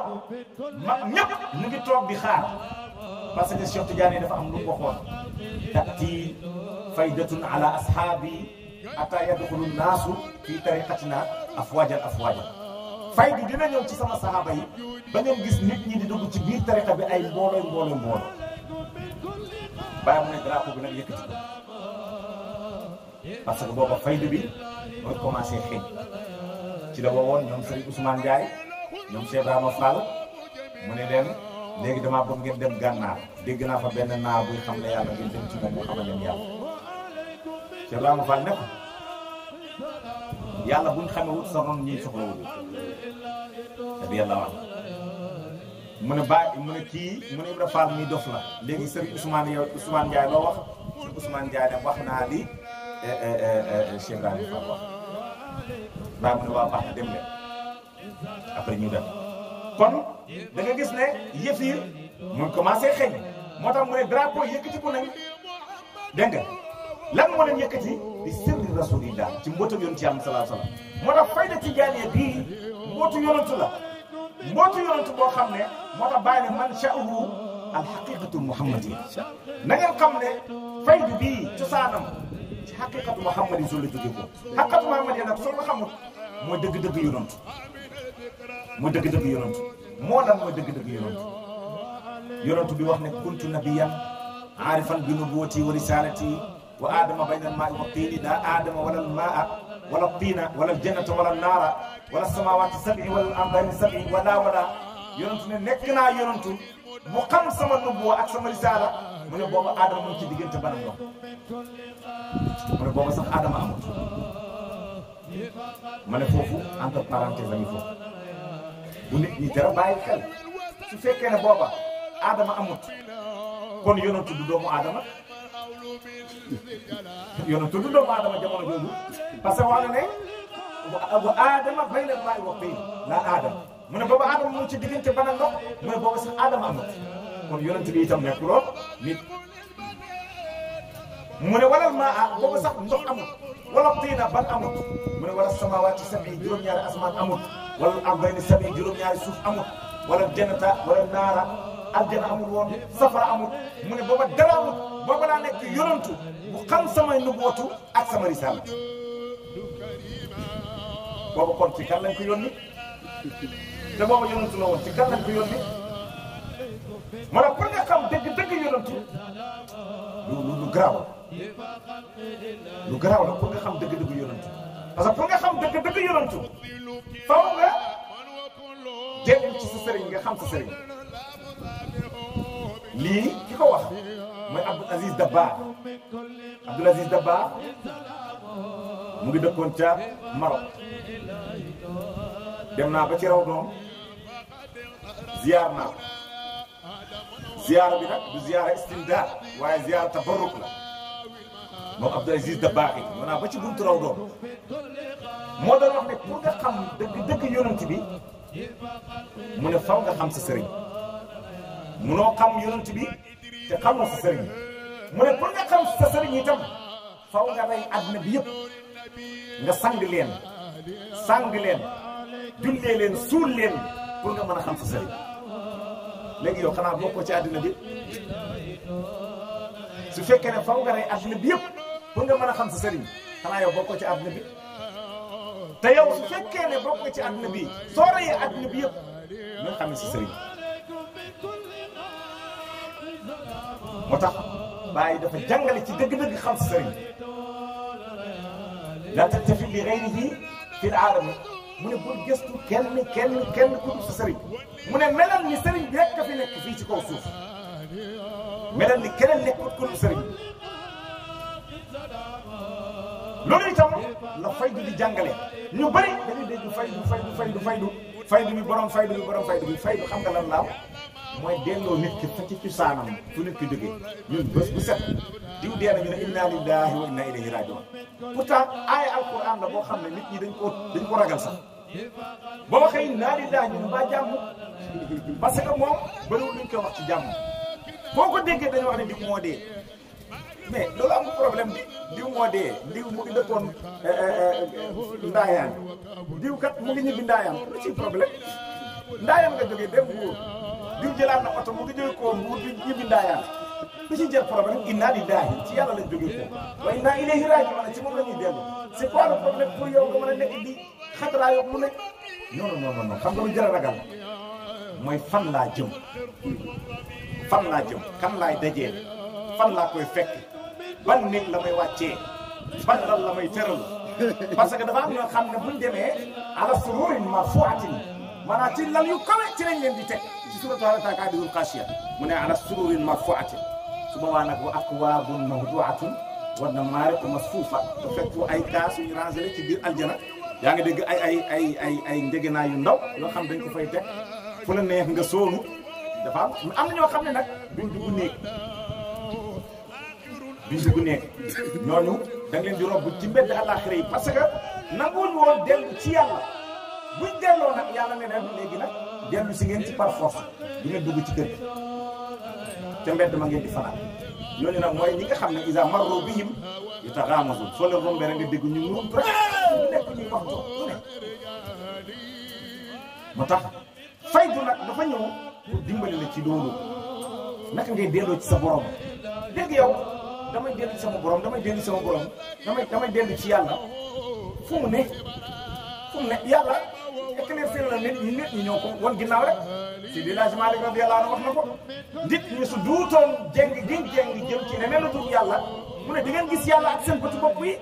mag ñëpp ñu ngi toog di xaar parce que Cheikh Tidiane dafa am lu mu waxoon tati faydatun ala ashaabi ata yadxulu naasu fi tariqatina afwajan faydu dina ñëw ci sama saxaaba yi ba ngeen gis nit ñi di dugg ci biir tariqa bi ay mbooloo bàyyi mu ne drapeau bi nag yëkkati ko parce que booba faydu bi mooy commencé xëy ci la woowoon ñoom Serigne Ousmane Ndiaye ñoom Cheikh Ibrahima Fall mu ne leen léegi damaa bëgg ngeen dem gànnaar dégg naa fa benn naar buy xam ne yàlla ngeen dem ci moom moo xamal leen yàlla Cheikh Ibrahima Fall ne ko yàlla buñ xamee wut sa ron ñiy soxla wut radiyallahu anhu mu ne mu ne Ibra Fall muy dof la léegi Serigne Ousmane Ndiaye loo wax Serigne Ousmane Ndiaye dem wax naa li Cheikh Ibrahima Fall wax baa mu ne waa baax na dem leen après ñu dem kon da nga gis ne yëf yi mu commencé xëy moo tax mu ne drapeau yëkkati ko nañ dégg nga lan moo leen yëkkati di sirri rasulillah ci mbootu yonent yàlla sallallahu alayhi wasallam moo tax fayda tijaaniya bii mbootu yonent la mbootu yonent boo xam ne moo tax bàyyi ne man sha'uhu al haqiqatu muhammadiyya na ngeen xam ne faydu bii cosaanam ci haqiqatu muhammadiyya soo la jógee ko haqiqatu muhammadiyya nag soo ko xamul mooy dëgg-dëgg yonent mooy dëgg-dëgg yonent moo lan mooy dëgg-dëgg yonent bi wax ne kuntu nabiyyan aarifan bi nubuwwati wa risalati wa aadama bayna al-maa'i wa tiini laa aadama wala al-maa'a wala tiina wala al-jannata wala an-naara wala as-samaawaati sab'i wala al-ardayni sab'i wala yonent ne nekk naa yonentu mu xam sama nubuwa ak sama risaala mu ne booba aadama mu ngi ci diggante banam ndox mu ne booba sax aadama amut ma ne foofu entre parenthèse la ñu foofu bu nit ñi dara bàyyi xel su fekkee ne booba aadama amut kon yonentu du doomu aadama yonentu du doomu aadama jamono jooju parce que wax na ne bu aadama bayna al-maa'i wa tiin laa aadama mu ne booba aadama mu ngi ci diggante ban ak ndox mu ne booba sax aadama amut kon yonent bi itam nekkuloo nit mu ne walal maa booba sax ndox amut wala tiina ban amut mu ne wala samaawaati sab'i juróom-ñaari asamaan amut wala ardayni sab'i juróom-ñaari suuf amut wala jannata wala naara aljana amul woon safara amul mu ne booba dara amul booba laa nekk yonantu bu xam samay nubuwatu ak sama risaala booba kon ci kan lañ ko yónni te booba yonantu la woon ci kan lañ ko yónni moo tax pour nga xam dëgg yonantu lu garaaw la pour nga xam dëgg yonantu parce que pour nga xam dëgg yonantu faw nga dellu ci sa sëriñ nga xam sa sëriñ lii ki ko wax mooy Abdoul Aziz Dabakh Abdoul Aziz Dabakh mu ngi dëkkoon ca Maroc dem naa ba ci raw doom ziyaar naa ko ziyaara bi nag du ziyaara istimdaad waaye ziyaara tabarruk la moom Abdoul Aziz Dabakh yi mu naa ba ci buntu raw doom moo doon wax ne pour nga xam dëgg yonent bi mu ne faw nga xam sa sëriñ munoo xam yonent bi te xamoo sa sëriñ mu ne pour nga xam sa sëriñ itam faw nga rey àddina bi yëpp nga sang leen jullee leen suul leen pour nga mën a xam sa sëriñ léegi yow xanaa bokkoo ci àddina bi su fekkee ne faw nga rey àddina bi yëpp pour nga mën a xam sa sëriñ xanaa yow bokkoo ci àddina bi te yow su fekkee ne bokk nga ci àddina bi soo reyee àddina bi yëpp nga xam ne sa sëriñ moo tax Baye dafa jàngale ci dëgg-dëgg xam sa sëriñ la tattafi li ghayrihi fil aalami mu ne bul gëstu kenn ku dul sa sëriñ mu ne melal ni sëriñ bi rek ka fi nekk fii ci kaw suuf melal ni keneen nekkut ku dul sëriñ loolu itam la faydu di jàngale ñu bëri dañuy dégg faydu bi borom faydu bi faydu xam nga lan laaw mooy delloo nit ki fa ci cosaanam fu nit ki jógee ñun bés bu set diw dee na ñu ne inna lillahi wa inna ilayhi rajiun pourtant aaya alquran la boo xam ne nit ñi dañ ko ragal sax boo waxee inna lillahi ñu ne ba jàmm parce que moom bëriwul luñ koy wax ci jàmm boo ko déggee dañu wax ne diw moo dee mais loolu amul problème diw moo dee diw mu ngi dëkkoon ndaayaan diw kat mu ngi ñibbi ndaayaan lu ci problème ndaayaan nga jógee dem Mbuur diw jëlaat na oto mu ngi jógee koo Mbuur di ñibbi ndaayaan lu ci jël problème inna lillahi ci yàlla lañ jógee ko wa inna ilayhi raaji'uun ci moom la ñuy dellu c'est quoi le problème pour yow nga mën a nekk di xataraa yow lu nekk non xam nga lu jar a ragal mooy fan laa jëm kan laay dajeel fan laa koy fekk ban néeg la may wàccee ban lal la may tëral parce que dafa am ñoo xam ne buñ demee ala sururin marfu'atin maanaam ci lal yu kawe ci lañ leen di teg ci suuratu al-Haadim Qaashiya mu ne ala sururin marfu'atin su boobaa nag wa akwaabun mawdu'atun wa namaariqu masfuufa te fekk ay kaas yu ñu rangé ci biir aljana yaa ngi dégg ay njegenaay yu ndaw yoo xam dañ ko fay teg fu la neex nga soonu dafa am na ñoo xam ne nag duñ dugg néeg ñooñu da nga leen di robb ci mbedd àllaaxira yi parce que nanguwuñu woon dellu ci yàlla buñ delloo nag yàlla ne leen léegi nag dellu si ngeen ci par force du ngeen dugg ci kër te mbedd ma ngeen di fanaan ñooñu nag mooy ñi nga xam ne iza marru bihim yataghamazuun soo leen rombee rek nga dégg ñu ruum rek ñu nekk ñuy wax jox lu ne moo tax faydu nag dafa ñëw pour dimbali la ci loolu naka ngay delloo ci sa borom dégg yow damay dellu ci sama borom damay dellu ci yàlla fu mu ne yàlla éclaircir na nit ñi ñoo ko wan ginnaaw rek si di Laaji Maalik radiyallaahu anhu wax na ko nit ñi su duutoon jeng jëm ci leneen lu dul yàlla mu ne di ngeen gis yàlla ak seen bëti bopp yi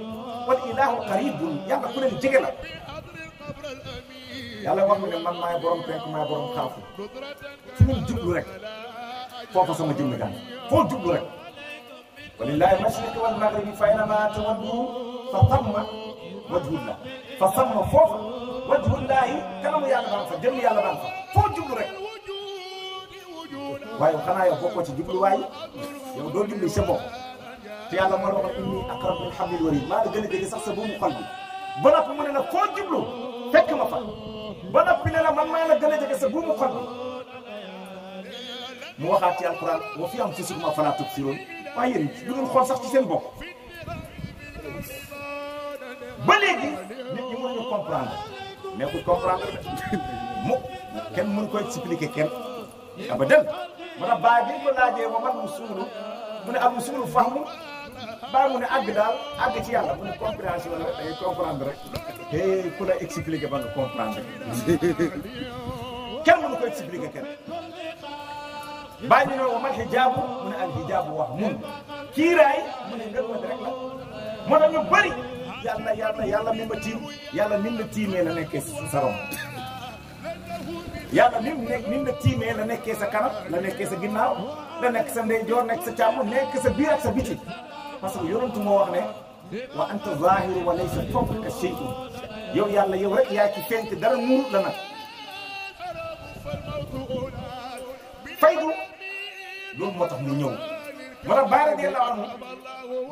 wal ilaahu qariibun yàlla ku leen jege la yàlla wax mu ne man maay borom penk maay borom xarfu fu ngeen jublu rek foofa sama jëmmi gan foo jublu rek walillaahi mashriqi wal maghribi fa aynamaa tuwallu fa thamma wajhullah fa thamma foofa wajhullaahi kanamu yàlla baan fa jëmmi yàlla baan fa foo jublu rek waaye xanaa yow bokkoo ci jubluwaay yow doo jublu sa bopp te yàlla moo la wax inni aqrabu min hablil wariid maa la gën a jege sax sa buumu xol bi ba noppi mu ne la foo jublu fekk ma fa ba noppi ne la man maa la gën a jege sa buumu xol bi mu waxaat ci alquran wa fii anfusikum afalaa tubsiruun waaye yéen du ngeen xool sax ci seen bopp ba léegi nit ñi mënuñu comprendre nekkul comprendre mu kenn mënu ko expliquer kenn abadan moo tax baay bi ko laajee wa man usulu mu ne al usulu fahmu baay mu ne àgg daal àgg ci yàlla mu ne compréhension la da ngay comprendre rek hey ku la expliquer ba nga comprendre kenn mënu ko expliquer kenn baay ñu ne wa man hijaabu mu ne al hijaabu wax mun kiiraay mu ne ngër ma rek la moo tax ñu bëri yàlla mi ma tiim yàlla nim la tiimee la nekkee sa rom yàlla nim la tiimee la nekkee sa kanam la nekkee sa ginnaaw la nekk sa ndeyjoor nekk sa càmm nekk sa biir ak sa biti parce que yonentu moo wax ne wa anta zahiru wa laysa fawqaka shay'un yow yàlla yow rek yaa ci feeñ te dara muurut la nag faydu loolu moo tax mu ñëw moo tax Baay radiyallahu anhu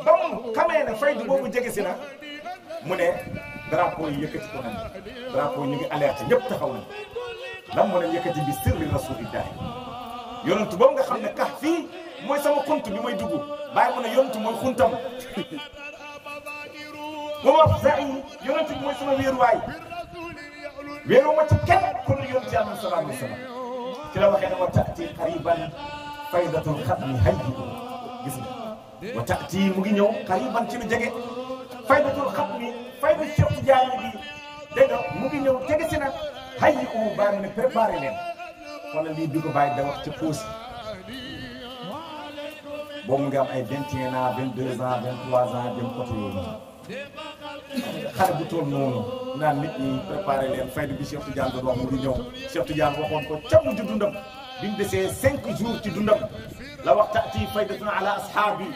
ba mu xamee ne faydu boobu jege si na mu ne drapeau yi yëkkati ko nañ drapeau yi ñu ngi alerte ñëpp taxaw nañ lan moo leen yëkkati bi sirri rasulillahi yonentu boobu nga xam ne kax fii mooy sama xunt bi may dugg bàyyi mu ne yonentu mooy xuntam moom wax saa yi yonentu bi mooy sama wéeruwaay wéeru ma ci kenn ku ne yonentu yàlla sallallahu alayhi wa sallam ci la waxee ne wa taati qariban faydatul xatmi hayyi gis nga wa taati mu ngi ñëw qariban ci lu jege faydatul xatmi faydu Cheikh Tidiane bi dégg nga mu ngi ñëw jege si nag hayyi bàyyi mu ne préparé leen wala lii bi ko bàyyi da wax ci poosi boobu mu ngi am ay 21 ans 22 ans 23 ans jëm côté yooyu noonu xale bu toll noonu naan nit ñi préparé leen fayda bi Cheikh Tidiane doon wax mu ngi ñëw Cheikh Tidiane waxoon ko ca mujj dundam bi mu desee 5 jours ci dundam la wax taati faydatuna ala ashaabi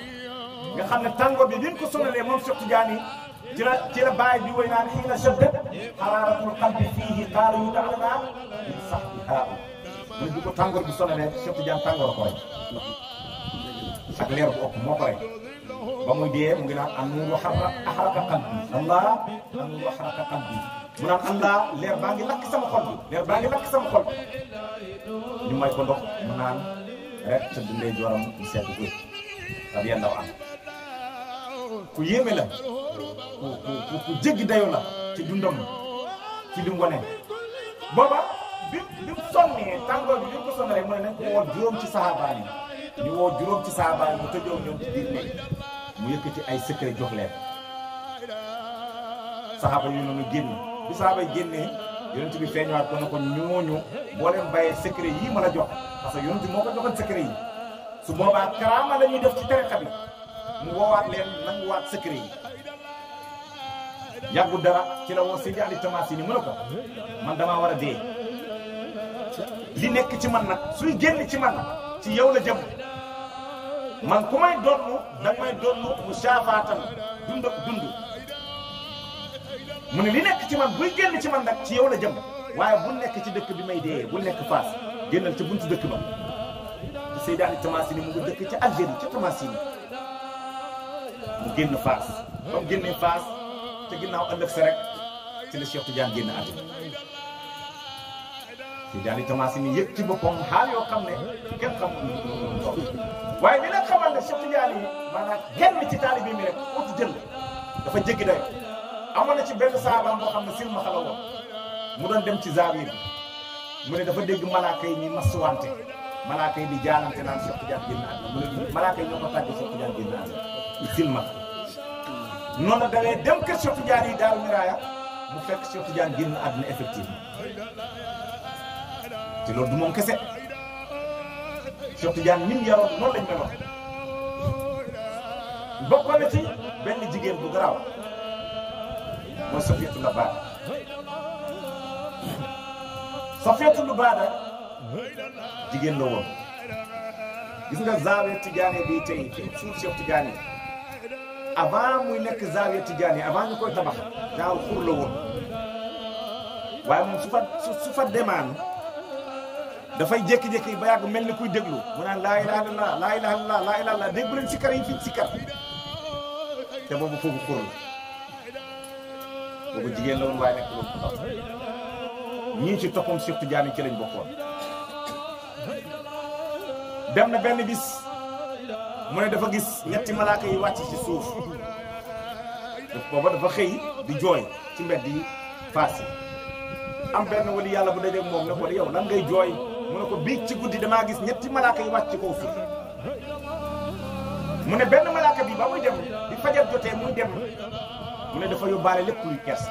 nga xam ne tàngoor bi bi mu ko sonalee moom Cheikh Tidiane yi ci la bàyyi bi woy naan xiina shaddat xaraaratul qalbi fiihi qaala yud'auna min sahbihaa mu ne bu ko tàngoor bi sonalee Cheikh Tidiane tàngoor ko rey ak leer bu ëpp moo ko rey ba muy dee mu ngi naan an-nuuru ahraqa qalbi Allah an-nuuru ahraqa qalbi mu naan Allah leer baa ngi lakk sama xol bi leer baa ngi lakk sama xol bi ñu may ko ndox mu naan rek ca dundee jooram mu seet ko radiyallahu anhu ku yéeme la ku jéggi dayo la ci dundam ci li mu wane booba bi mu sonnee tàngoor bi bi mu ko sonnalee mu ne nañ ko woo juróom ci sahaaba yi ñu woo juróom ci sahaaba yi mu tëjoo ñoom ci biir néeg mu yëkkati ay secret jox leen sahaaba yu noonu génn bi sahaaba yi génnee yonent bi feeñuwaat ko ne ko ñooñu boo leen bàyyee secret yii ma la jox parce que yonent bi moo ko joxoon secret yi su boobaa karaama la ñuy def ci tariqa bi mu woowaat leen nanguwaat secret yi yàggul dara ci la woo Seydi Ali Tamasini mu ne ko man damaa war a dee li nekk ci man nag suy génn ci man ci yow la jëm man ku may donnu da may donnu mu saafaatan dund dund mu ne li nekk ci man buy génn ci man nag ci yow la jëm waaye bu nekk ci dëkk bi may dee bu nekk Fass génnal ca buntu dëkk ba te Seydi Ali Tamasini mu ngi dëkk ca Algérie ca Tamasini mu génn Fass ba mu génnee Fass te ginnaaw ëllëg sa rek ci la Cheikh Tidiane génn àddina Seydi Ali Tamasini yëpp ci boppam xaal yoo xam ne kenn xamul waaye li leen xamal ne Cheikh Tidiane yi maanaam kenn ci taalibe mi rek uti jël dafa jéggi dayo amoon na ci benn saabaam boo xam ne silma xala woon mu doon dem ci zawiir mu ne dafa dégg malaaka yi ñi masuwante malaaka yi di jaalante naan Cheikh Tidiane génn àddina mu ne malaaka yi ñoo ko tàggee Cheikh Tidiane génn àddina silma noonu la dawee dem kër Cheikh Tidiane yi Daaru Miraaya mu fekk Cheikh Tidiane génn àddina effectivement te loolu du moom kese Cheikh Tidiane min yaroon noonu lañ meloon bokkoon na ci benn jigéen bu garaaw mooy Safiyatu Labaada Safiyatu Labaada jigéen la woon gis nga Zawiya Tidiane bi tey fi suuf Cheikh Tidiane avant muy nekk Zawiya Tidiane avant ñu koy tabax genre xur la woon waaye moom su fa demaan dafay jékki-jékki ba yàgg mel ni kuy déglu mu naan laa ilaaha illallaah laa ilaaha illallaah laa ilaaha illallaah dégg leen sikkar yi fi sikkar te boobu foofu xur la boobu jigéen la woon waaye nekk loolu ndaw ñii ci toppam Cheikh Tidiane ci lañ bokkoon dem na benn bis mu ne dafa gis ñetti malaaka yi wàcc ci suuf booba dafa xëy di jooy ci mbedd yi Fass yi am benn wali yàlla bu dajeeg moom ne ko yow lan ngay jooy mu mu ne ko biig ci guddi damaa gis ñetti malaaka yi wàcc ci kaw suuf mu ne benn malaaka bi ba muy dem bi fajar jotee muy dem mu ne dafa yóbbaale lépp luy kersa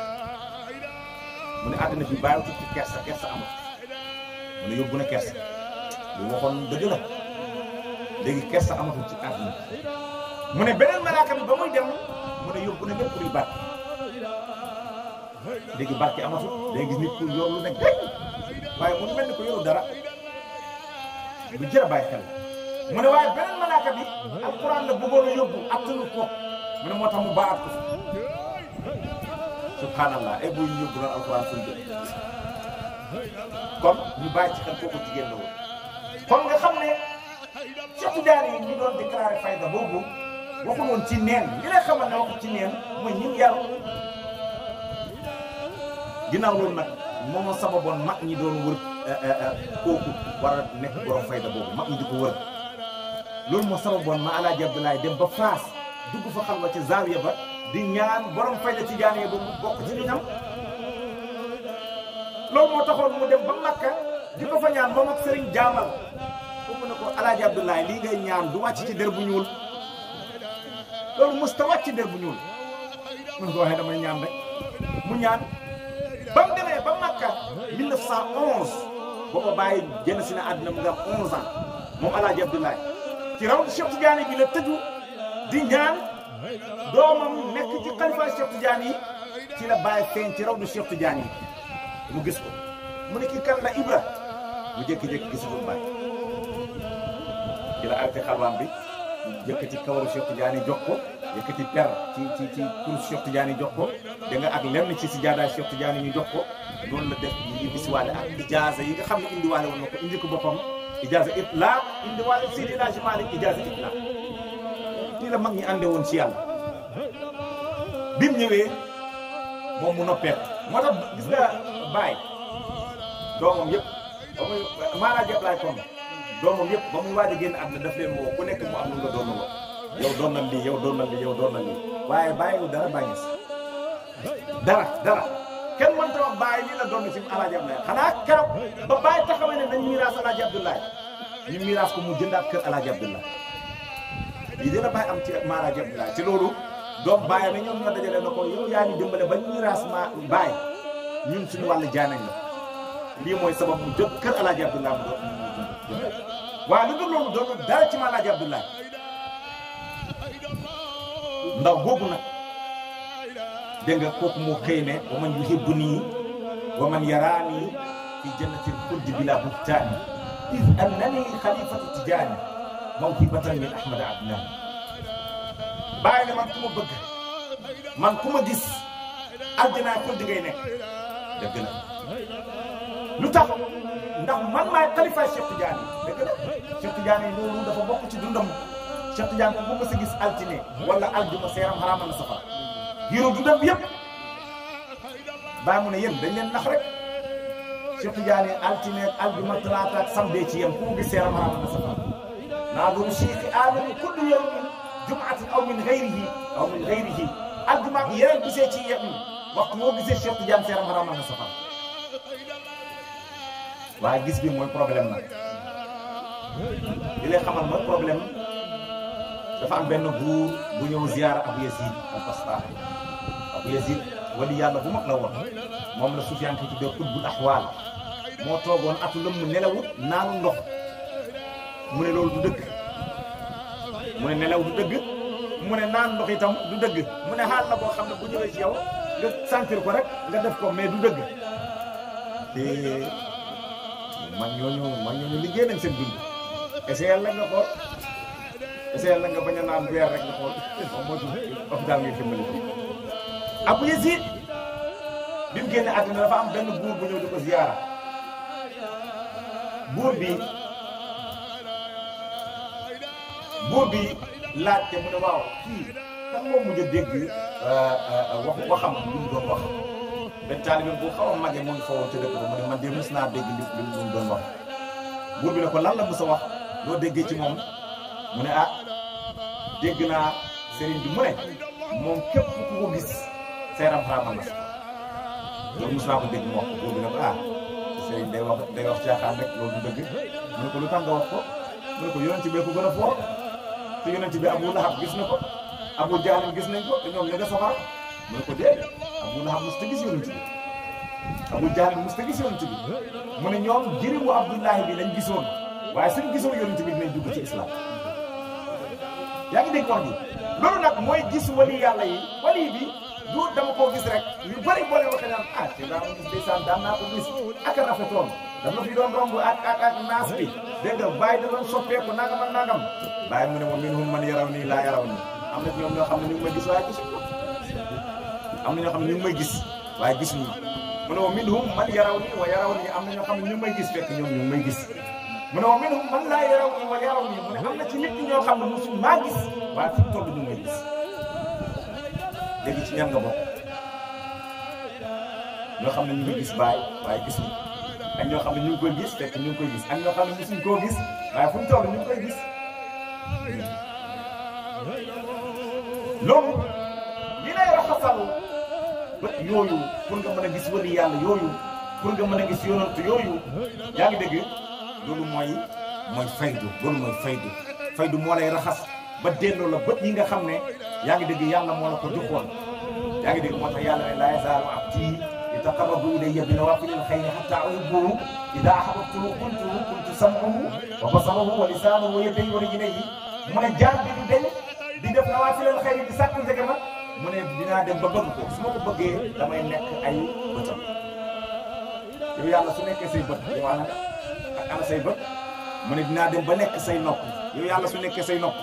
mu ne àddina bi bàyyiwut ci kersa amul mu ne yóbbu na kersa lu waxoon dëgg la léegi kersa amatul ci àddina mu ne beneen malaaka bi ba muy dem mu ne yóbbu na lépp luy barke léegi barke amatul léegi gis nit ku yor lu nekk waaye mu mel ni ko yoru dara lu jër a bàyyi xel mu ne waaye beneen malaaka bi alquran la bëggoon a yóbbu attanu ko mu ne moo tax mu baat ko subhanallah ay buy yóbbu loon alquran suñ jë kon ñu bàyyi ci xel kooku jigéen la woon kon nga xam ne Cheikh Tidiane yi ñu doon déclaré fayda boobu waxu woon ci neen li lay xamal ne waxu ci neen mooy ñi yaru ginnaaw loolu nag moom sababoon mag ñi doon wër kooku war a nekk borom fayda boobu mag ñi di ko wër loolu moo sababoon ma Alaaji Abdoulaye dem ba Faas dugg fa xalwa ci zaawiya ba di ñaan borom fayda Tidiane ba mu bokk ci ñoom loolu moo taxoon mu dem ba Makka di ko fa ñaan moom ak Serigne Jaamal foofu ne ko Alaaji Abdoulaye lii ngay ñaan du wàcc ci der bu ñuul loolu mos ta wàcc ci der bu ñuul mun ko waxee damay ñaan rek mu ñaan ba mu demee ba Makka 1911 booba bàyyi génn si na àddina mu ngi am 11 ans moom Alaaji Abdoulaye ci rawdu Cheikh Tidiane bi la tëju di ñaan doomam nekk ci xalifa Cheikh Tidiane yi ci la bàyyi feeñ ci rawdu Cheikh Tidiane yi mu gis ko mu ne kii kan la Ibra mu jékki-jékki gisatul bàyyi ci la arrêté xalwaam bi yëkkati kawaru Cheikh Tidiane jox ko yëkkati per ci kurus Cheikh Tidiane jox ko da nga ak lenn ci si jaadaay Cheikh Tidiane ñu jox ko noonu la def ñu bisiwaale ak ijaaza yi nga xam ne indiwaale woon na ko indi ko boppam ijaaza itla indiwaale Seydi El Hadji Malick ijaaza itla nii la mag ñi ànde woon ci yàlla bi mu ñëwee moom mu noppeet moo tax gis nga Baye doomam yëpp ba muy maanaa jëpp laay kon doomam yëpp ba muy waaj a génn àdduna daf leen woo ku nekk mu am lu nga doon woo yow doon na lii yow doon na lii yow doon na lii waaye bàyyiwul dara bàyyi si dara kenn mënta wax bàyyi lii la doon na ci Alaaji Abdoulaye xanaa keroog ba bàyyi taxawee ne nañ miiraas Alaaji Abdoulaye ñu miiraas ko mu jëndaat kër Alaaji Abdoulaye lii dina bàyyi am ci Alaaji Abdoulaye ci loolu doom bàyyi na ñoom ñoo dajale na ko yow yaa ñu dimbale ba miiraas ma bàyyi ñun suñu wàllu jaay nañ la lii mooy sabab mu jot kër Alaaji Abdoulaye mu doon waaye lu dul loolu doon dara ci ma Alaaji Abdoulaye ndaw boobu nag dégg nga kooku moo xëy ne wa man yuhibbuni wa man yaraani fi jannatil xuldi bila buhtaani iz annani xalifatu Tijaani mawhibatan min Ahmad Adnan bàyyi ne man ku ma bëgg man ku ma gis àjjana xuldi ngay nekk dëgg la lu tax ndax man maay xalifa Cheikh Tidiane dëgg la Cheikh Tidiane loolu dafa bokk ci dundam Cheikh Tidiane ko bëgg sa gis altine wala aljuma seeram xaraamal na safara giiru dundam bi yëpp bàyyi mu ne yéen dañ leen nax rek Cheikh Tidiane altine ak aljuma talaata ak samedi ci yem ku mu gis seeram xaraamal na safara naaduru cheikh aadama kullu yawmin jumaatin aw min gayrihi aljuma ak yeneen gisee ci yem waxtu moo gisee Cheikh Tidiane seeram xaraamal na safara waaye gis bi mooy problème nag li lay xamal mooy problème dafa am benn buur bu ñëw ziyaara Abu Yazid al-Bastami Abu Yazid wali yàlla bu mag la woon moom la Sufyaan ki tuddee qutbul ahwaal moo toogoon atu lëmm nelawut naanu ndox mu ne loolu du dëgg mu ne nelaw du dëgg mu ne naan ndox itam du dëgg mu ne xaal la boo xam ne bu ñëwee ci yow nga sentir ko rek nga def ko mais du dëgg te man ñooñu liggéey nañ seen dund essayé la nga xool essayé la nga bañ a naan weer rek nga xool moom moo tudd hôpital ngay dimbali Abu Yazid bi mu génne àddina dafa am benn buur bu ñëw di ko ziyaara buur bi laajte mu ne waaw kii kan moo mujj a dégg waxam li mu doon wax benn taalibe bu xaw a màggee moo ngi fa woon ca dëkk ba mu ne man de mos naa dégg li mu doon wax buur bi ne ko lan la mos a wax loo déggee ci moom mu ne ah dégg naa sëriñ bi mu ne moom képp ku ko gis seeram xaraamal na loolu mos naa ko dégg mu wax buur bi ne ko ah sëriñ day wax caaxaan rek loolu du dëgg mu ne ko lu tax nga wax ko mu ne ko yonent bi ko gën a foor te yonent bi Abu Lahab gis na ko Abu Jahl gis nañ ko te ñoom ña nga safara mu ne ko déedéet Abu Lahab mos ta gis yonent bi Abu Jahl mos ta gis yonent bi mu ne ñoom jëriñu Abdullahi bi lañ gisoon waaye suñ gisoon yonent bi dinañ dugg ci islam yaa ngi dégg wax ji loolu nag mooy gis wali yàlla yi wali bi du dama koo gis rek yu bëri boo leen waxee naan ah te daa ma gis ndeysaan daan naa ko gis ak a rafetoon dafa fi doon romb ak naas bi dégg nga bàyyi da doon soppeeku nangam ak nangam bàyyi mu ne moom minhum man yaraw nii laa yaraw nii am na ñoom ñoo xam ne ñu ngi may gis waaye gisuñu ko am na ñoo xam ne ñu ngi may gis waaye gisuñu mu ne moom minhum man yaraw nii wa yaraw nii am na ñoo xam ne ñu ngi may gis fekk ñoom ñu ngi may gis mu ne moom minhum man laa yaraw nii wa yaraw nii mu ne am na ci nit ñi ñoo xam ne mosuñ maa gis waaye fi mu toll ñu ngi may gis léegi ci ñan nga bokk ñoo xam ne ñu ngi gis baay waaye gis ñu ak ñoo xam ne ñu ngi koy gis fekk ñu ngi koy gis ak ñoo xam ne mosuñ koo gis waaye fu mu toll ñu ngi koy gis loolu li lay raxasal bët yooyu pour nga mën a gis wali yàlla yooyu pour nga mën a gis yonant yooyu yaa ngi dégg loolu mooy faydu loolu mooy faydu moo lay raxas ba delloo la bët yi nga xam ne yaa ngi dégg yàlla moo la ko joxoon yaa ngi dégg moo tax yàlla ne laa yazaalu abdii yataqarrabu ilayya bi nawaafilil xayri hattaa uhibbahu idaa ahbabtuhu kuntu sam'ahu wa basarahu wa lisaanahu wa yadayhi wa rijlayhi mu ne jaar bi di def nawaafilil xayri di sàkku njëkk ma mu ne dinaa dem ba bëgg ko su ma ko bëggee damay nekk ay bëtam yow yàlla su nekkee say bët yow ana say bët mu ne dinaa dem ba nekk say nopp yow yàlla su nekkee say nopp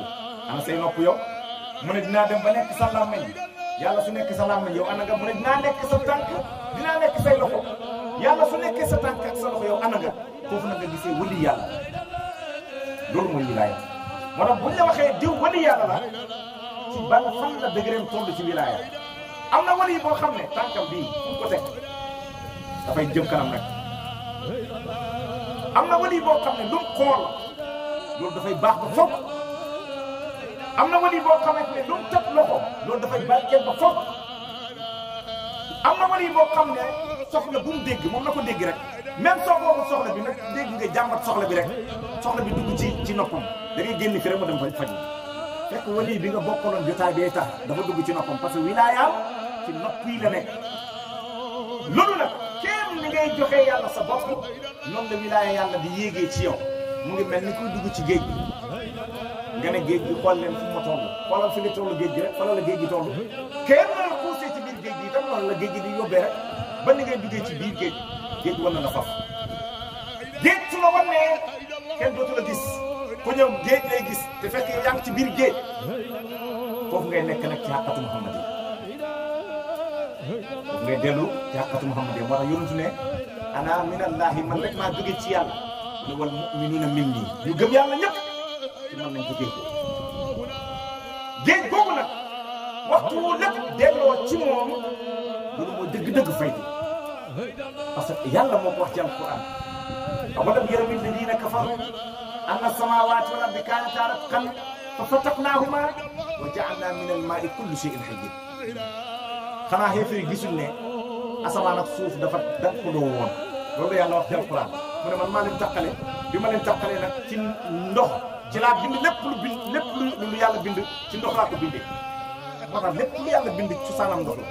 ana say nopp yow mu ne dinaa dem ba nekk sa làmmiñ yàlla su nekkee sa làmmiñ yow ana nga mu ne dinaa nekk sa tànk dinaa nekk say loxo yàlla su nekkee sa tànk ak sa loxo yow ana nga foofu na nga gisee wali yàlla loolu mooy wilaaya moo tax buñ la waxee diw wali yàlla la ci ban fan la dëgëreem toll ci wilaaya am na wali boo xam ne tànkam bii fu ko teg dafay jëm kanam rek am na wali boo xam ne lu mu xool loolu dafay baax ba foog am na wali boo xamante ne lu mu teg loxo loolu dafay barkeel ba foog am na wali boo xam ne soxla bu mu dégg moom na ko dégg rek même soo boobu soxla bi nag dégg nga jàmbat soxla bi rek soxla bi dugg ci noppam da ngay génn fi rek mu dem fa faj fekk wali bi nga bokkaloon jotaay bee tax dafa dugg ci noppam parce que wilaayaam ci nopp yi la nekk loolu nag kéem ni ngay joxee yàlla sa bopp noonu la wilaaya yàlla di yéegee ci yow mu ngi mel ni kuy dugg ci géej gi nga ne géej gi xool leen fu ma toll xoolal fi nga toll géej gi rek xoolal la géej gi toll kéem na la poussé ci biir géej gi itam noonu la géej gi di yóbbee rek ba ni ngay duggee ci biir géej wan na la faf géej su la wan nee kenn dootu la gis ku ñëw géej lay gis te fekk yow yaa ngi ci biir géej foofu ngay nekk nag ci xàqatu Muhammad yi foofu ngay dellu ci xàqatu Muhammad yi moo tax yonentu ne ana minallahi man rek maa jóge ci yàlla mu ne wal mu'minuuna minnii ñu gëm yàlla ñëpp ci man nañ jógee ko géej googu nag waxtu wu lépp delloo ci moom loolu mooy dëgg-dëgg faydu parce que yàlla moo ko wax ci alquran awalam yara alladina kafaru anna samawati wal ardi kanata ratqan fa fataqnahuma wa ja'alna min al-ma'i kulli shay'in hayy xanaa xeefee gisul ne asamaan ak suuf dafa dankuloo woon loolu yàlla wax ci alquran mu ne man maa leen taqale bi ma leen taqalee nag ci ndox ci laa bind lépp lu yàlla bind ci ndox laa ko bindee moo tax lépp lu yàlla bind ci saanam ndox la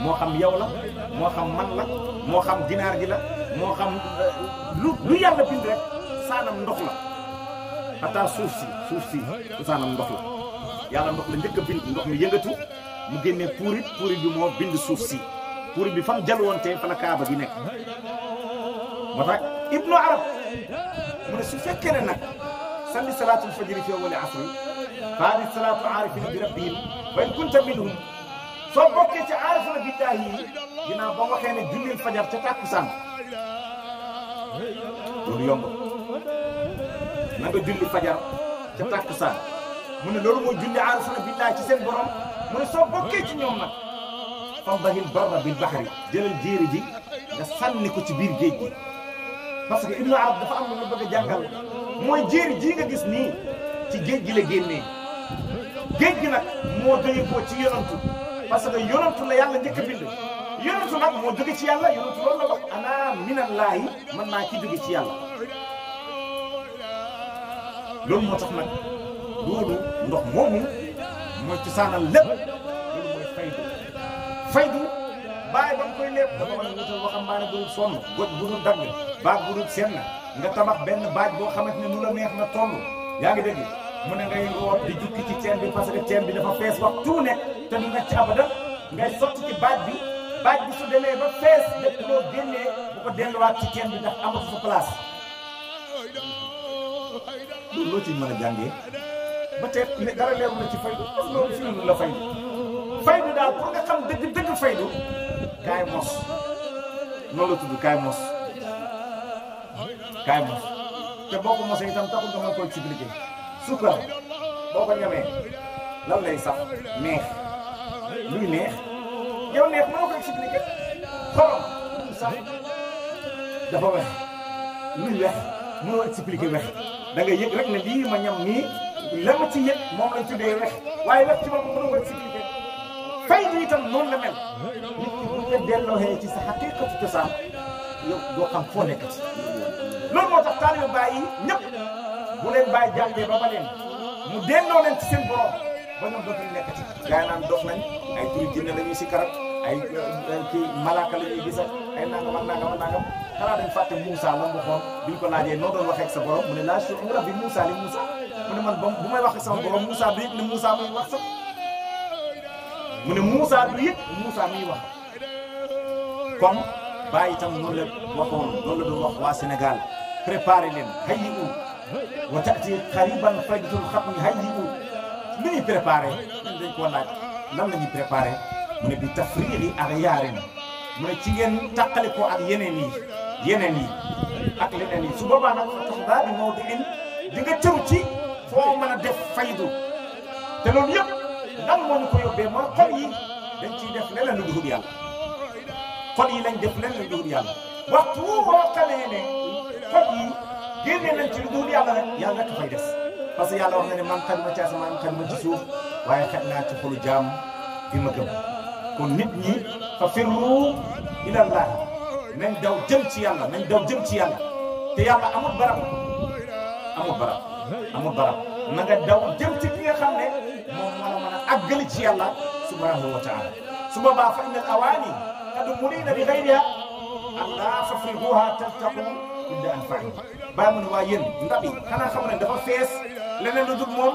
moo xam yow la moo xam man la moo xam ginaar gi la moo xam lu yàlla bind rek saanam ndox la xataa suuf si su saanam ndox la yàlla ndox la njëkk a bind ndox mi yëngatu mu génnee puurit bi moo bind suuf si puurit bi fam jalwoontee fa la kaaba gi nekk moo tax ibnu arab mu ne su fekkee ne nag salli salaatul fajri fi awwali asri fa hadi salaatu aarifina bi rabbihim wa in kunta minhum soo bokkee ci aarifina billahi yi ginnaaw ba waxee ne jullil fajar ca tàkkusaan loolu yomb na nga julli fajar ca tàkkusaan mu ne loolu mooy julli aarifina billahi ci seen borom mu ne soo bokkee ci ñoom nag fambahil barra bil bahri jëlal jéeri ji nga sànni ko ci biir géej gi parce que ibnu arab dafa am lu bëgg a jàngal mooy jéeri ji nga gis nii ci géej gi la génnee géej gi nag moo jóge ko ci yonantu parce que yonantu la yàlla njëkk a bind yonantu nag moo jóge ci yàlla yonantu loolu la wax ana minallahi man maa ki jóge ci yàlla loolu moo tax nag loolu ndox moomu mooy cosaanal lépp loolu mooy faydu bàyyi ba mu koy lépp dafa mën a wutal waxambaane bu dul sonn goj bu dul dagg baag bu dul senn nga tabax benn baaj boo xamante ne nu la neex na toll yaa ngi dégg mu ne ngay root di jukki ci teen bi parce que teen bi dafa fees waxtu wu nekk te du nekk ci abadan ngay sotti ci baaj bi su demee ba fees dëkk loo génnee bu ko delluwaat ci teen bi ndax amatu fa place loolu loo ci mën a jàngee ba tey dara leeru na ci faydu parce que loolu fi la faydu daal pour nga xam dëgg faydu kaay mos loolu la tudd kaay mos te boo ko mosee itam taxul nga mën koy expliquer suukar boo ko ñamee lan lay sax neex luy neex yow neex mënoo ko expliquer xorom sax dafa wex luy wex mënoo expliquer wex da nga yëg rek ne lii ma ñam nii la ma ci yëg moom lañ tuddee wex waaye wex ci boppam mënoo ko expliquer faydu itam noonu la mel nit ki bu ñu dellooxee ci sa xaqiiqatu cosaan yow doo xam foo nekk ci loolu moo tax taalibe Baay yi ñëpp bu leen bàyyi jàngee ba leen mu delloo leen ci seen borom ba ñoom dootuñu nekk ci gaa yi naan dof nañ ay turi jinne la ñuy si karat ay kii malaaka la ñuy gis ay nangam ak nangam ak nangam xanaa dañ fàtte Moussa la mu waxoon biñ ko laajee noo doon waxee ak sa borom mu ne laa shu'uura bi Moussa li Moussa mu ne man bu may wax ak sama borom Moussa du yëg ne Moussa muy wax sax mu ne Moussa du yëg Moussa muy wax comme Baay itam noonu la waxoon loolu la doon wax waa Sénégal préparé leen hayyi'u wa ta'ti qariban faydatul xatmi hayyi'u li ñuy préparé ñun dañ koo laaj lan la ñuy préparé mu ne bi tafriiri axyaarin mu ne ci ngeen tàqale ko ak yeneen yi ak leneen yi su boobaa nag fa tax daal di mawdi'in di nga tëru ci foo mën a def faydu te loolu yëpp lan moo ñu ko yóbbee mooy xol yi dañ ciy def leneen lu dul yàlla xol yi lañ def leneen lu dul yàlla waxtu woo xamee ne xol yi génne nañ ci lu dul yàlla rek yàlla rek fay des parce que yàlla wax na ne man xaj ma ci asamaan xaj ma ci suuf waaye xaj naa ci xolu jaam bi ma gëm kon nit ñi fa firru ilallah nañ daw jëm ci yàlla te yàlla amul barab na nga daw jëm ci ki nga xam ne moom moo la mën a àggali ci yàlla subhanahu wa taala su boobaa fa innal awaani qad murina bi ghayriha allah fafrihuha taltaqu inda anfa'i bàyyi mu ne waa yéen ndab yi xanaa xam ne dafa fees leneen lu dul moom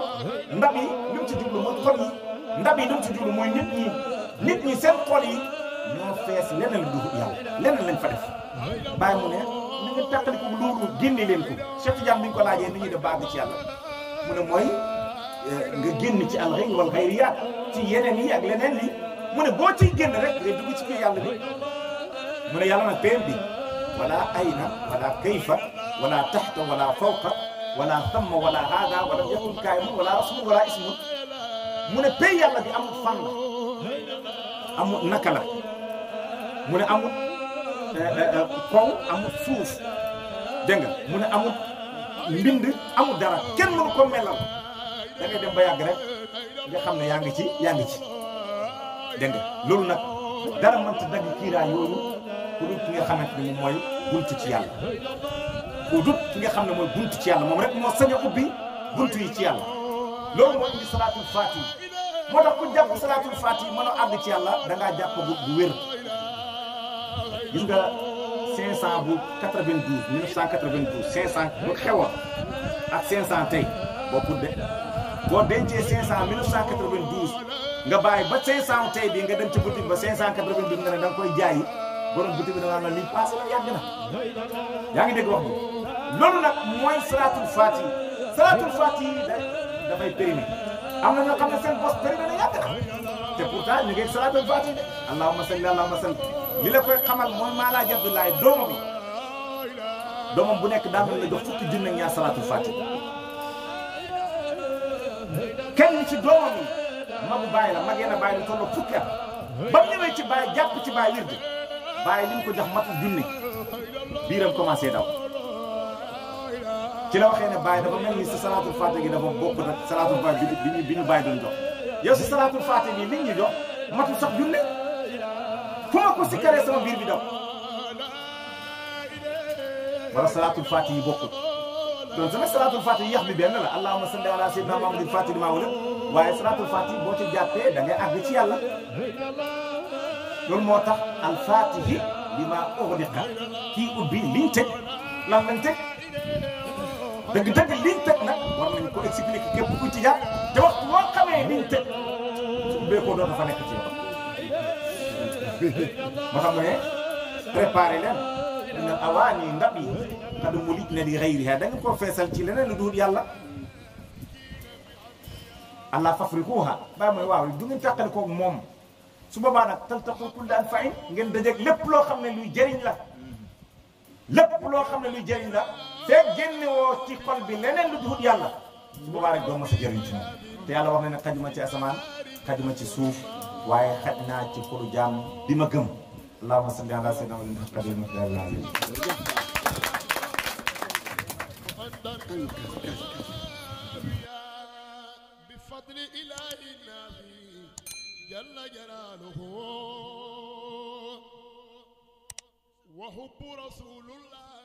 ndab yi li mu ci jublu mooy xol yi ndab yi li mu ci jublu mooy nit ñi seen xol yi ñoo fees leneen lu dul yàlla leneen lañ fa def bàyyi mu ne ni nga tàqali ko loolu génne leen ko Cheikh Tidiane bi ñu ko laajee ni ñuy def bàgg ci yàlla mu ne mooy nga génn ci al-ghayr wal ghayriyaat ci yeneen yi ak leneen li mu ne boo ciy génn rek ngay dugg ci biir yàlla bi mu ne yàlla nag peen bi wala ayna wala kayfa wala taxta wala fawqa wala thamma wala haada wala yakun kaayimun wala rasmun wala ismun mu ne pay yàlla bi amul fan la amul naka la mu ne amul kaw amul suuf dégg nga mu ne amul mbind amul dara kenn mënu ko melal da ngay dem ba yàgg rek nga xam ne yaa ngi ci dégg nga loolu nag dara mënta dagg kiiraay yooyu ku dul ki nga xamante ne moom mooy buntu ci yàlla ku dul ki nga xam ne mooy buntu ci yàlla moom rek moo sañ a ubbi buntu yi ci yàlla loolu moo indi salaatul faati moo tax ku jàpp salaatul faati mën a àgg ci yàlla da ngaa jàpp bu wér gis nga 500 bu 92 1992 500 bu xewoon ak 500 tey bokkul de boo dencee 500 1992 nga bàyyi ba 500 tey bii nga dem ci boutique ba 592 nga ne da nga koy jaayi borom boutique bi da ngaa lii passé la yàgg na yaa ngi dégg wax bi loolu nag mooy salaatul faati salaatul faati dafay périmé am na ñoo xam ne seen bos périmé na yàgg na te pourtant ñu ngi salaatul faati de allahumma salli li la koy xamal mooy Maalaaji Abdoulaye doomam bu nekk daan la jox fukki junne ñaar salaatul faati kenn ci doomam yi magu bàyyi la magee na bàyyi lu tolloo fukki at ba mu ñëwee ci bàyyi jàpp ci bàyyi wirde bàyyi li ñu ko jox matul junne biiram commencé daw ci la waxee ne bàyyi dafa mel ni sa salaatul faati gi dafa bokk nag salaatul faati bi ñu bàyyi doon jox yow si salaatul faati bi li ñu jox matul sax junne fu ma ko sikkaree sama biir bi daw wala salaatul faatihi bokkul donc sama salaatul faatihi yax bi benn la allahumma salli ala sayyidina muhammadin faatihi maa wala waaye salaatul faatihi boo ci jàppee da ngay àgg ci yàlla loolu moo tax al faatihi bi maa ughliqa kii ubbi liñ tëj lan lañ tëj dëgg-dëgg liñ tëj nag war nañ ko expliquer képp ku ci jàpp te waxtu boo xamee liñ tëj su ubbee ko doon dafa nekk ci yow moo tax mu ne préparé leen dina awaani ndab yi xadu mu lit na li xayriha da nga ko feesal ci leneen lu dul yàlla allah fafrikuha bàyyi mooy waaw du ngeen tàqali koog moom su boobaa nag taltaqu kulli anfa'in ngeen dajeeg lépp loo xam ne luy jëriñ la lépp loo xam ne luy jëriñ la fekk génne woo ci xol bi leneen lu dul yàlla su boobaa rek doo ma sa jëriñ ci moom te yàlla wax na ne xajuma ci asamaan xajuma ci suuf waaye xaj naa ci xolu jaam bi ma gëm allahumma salli ala sayyidina muhammadin بفضل إله النبي جل جلاله وحب رسول الله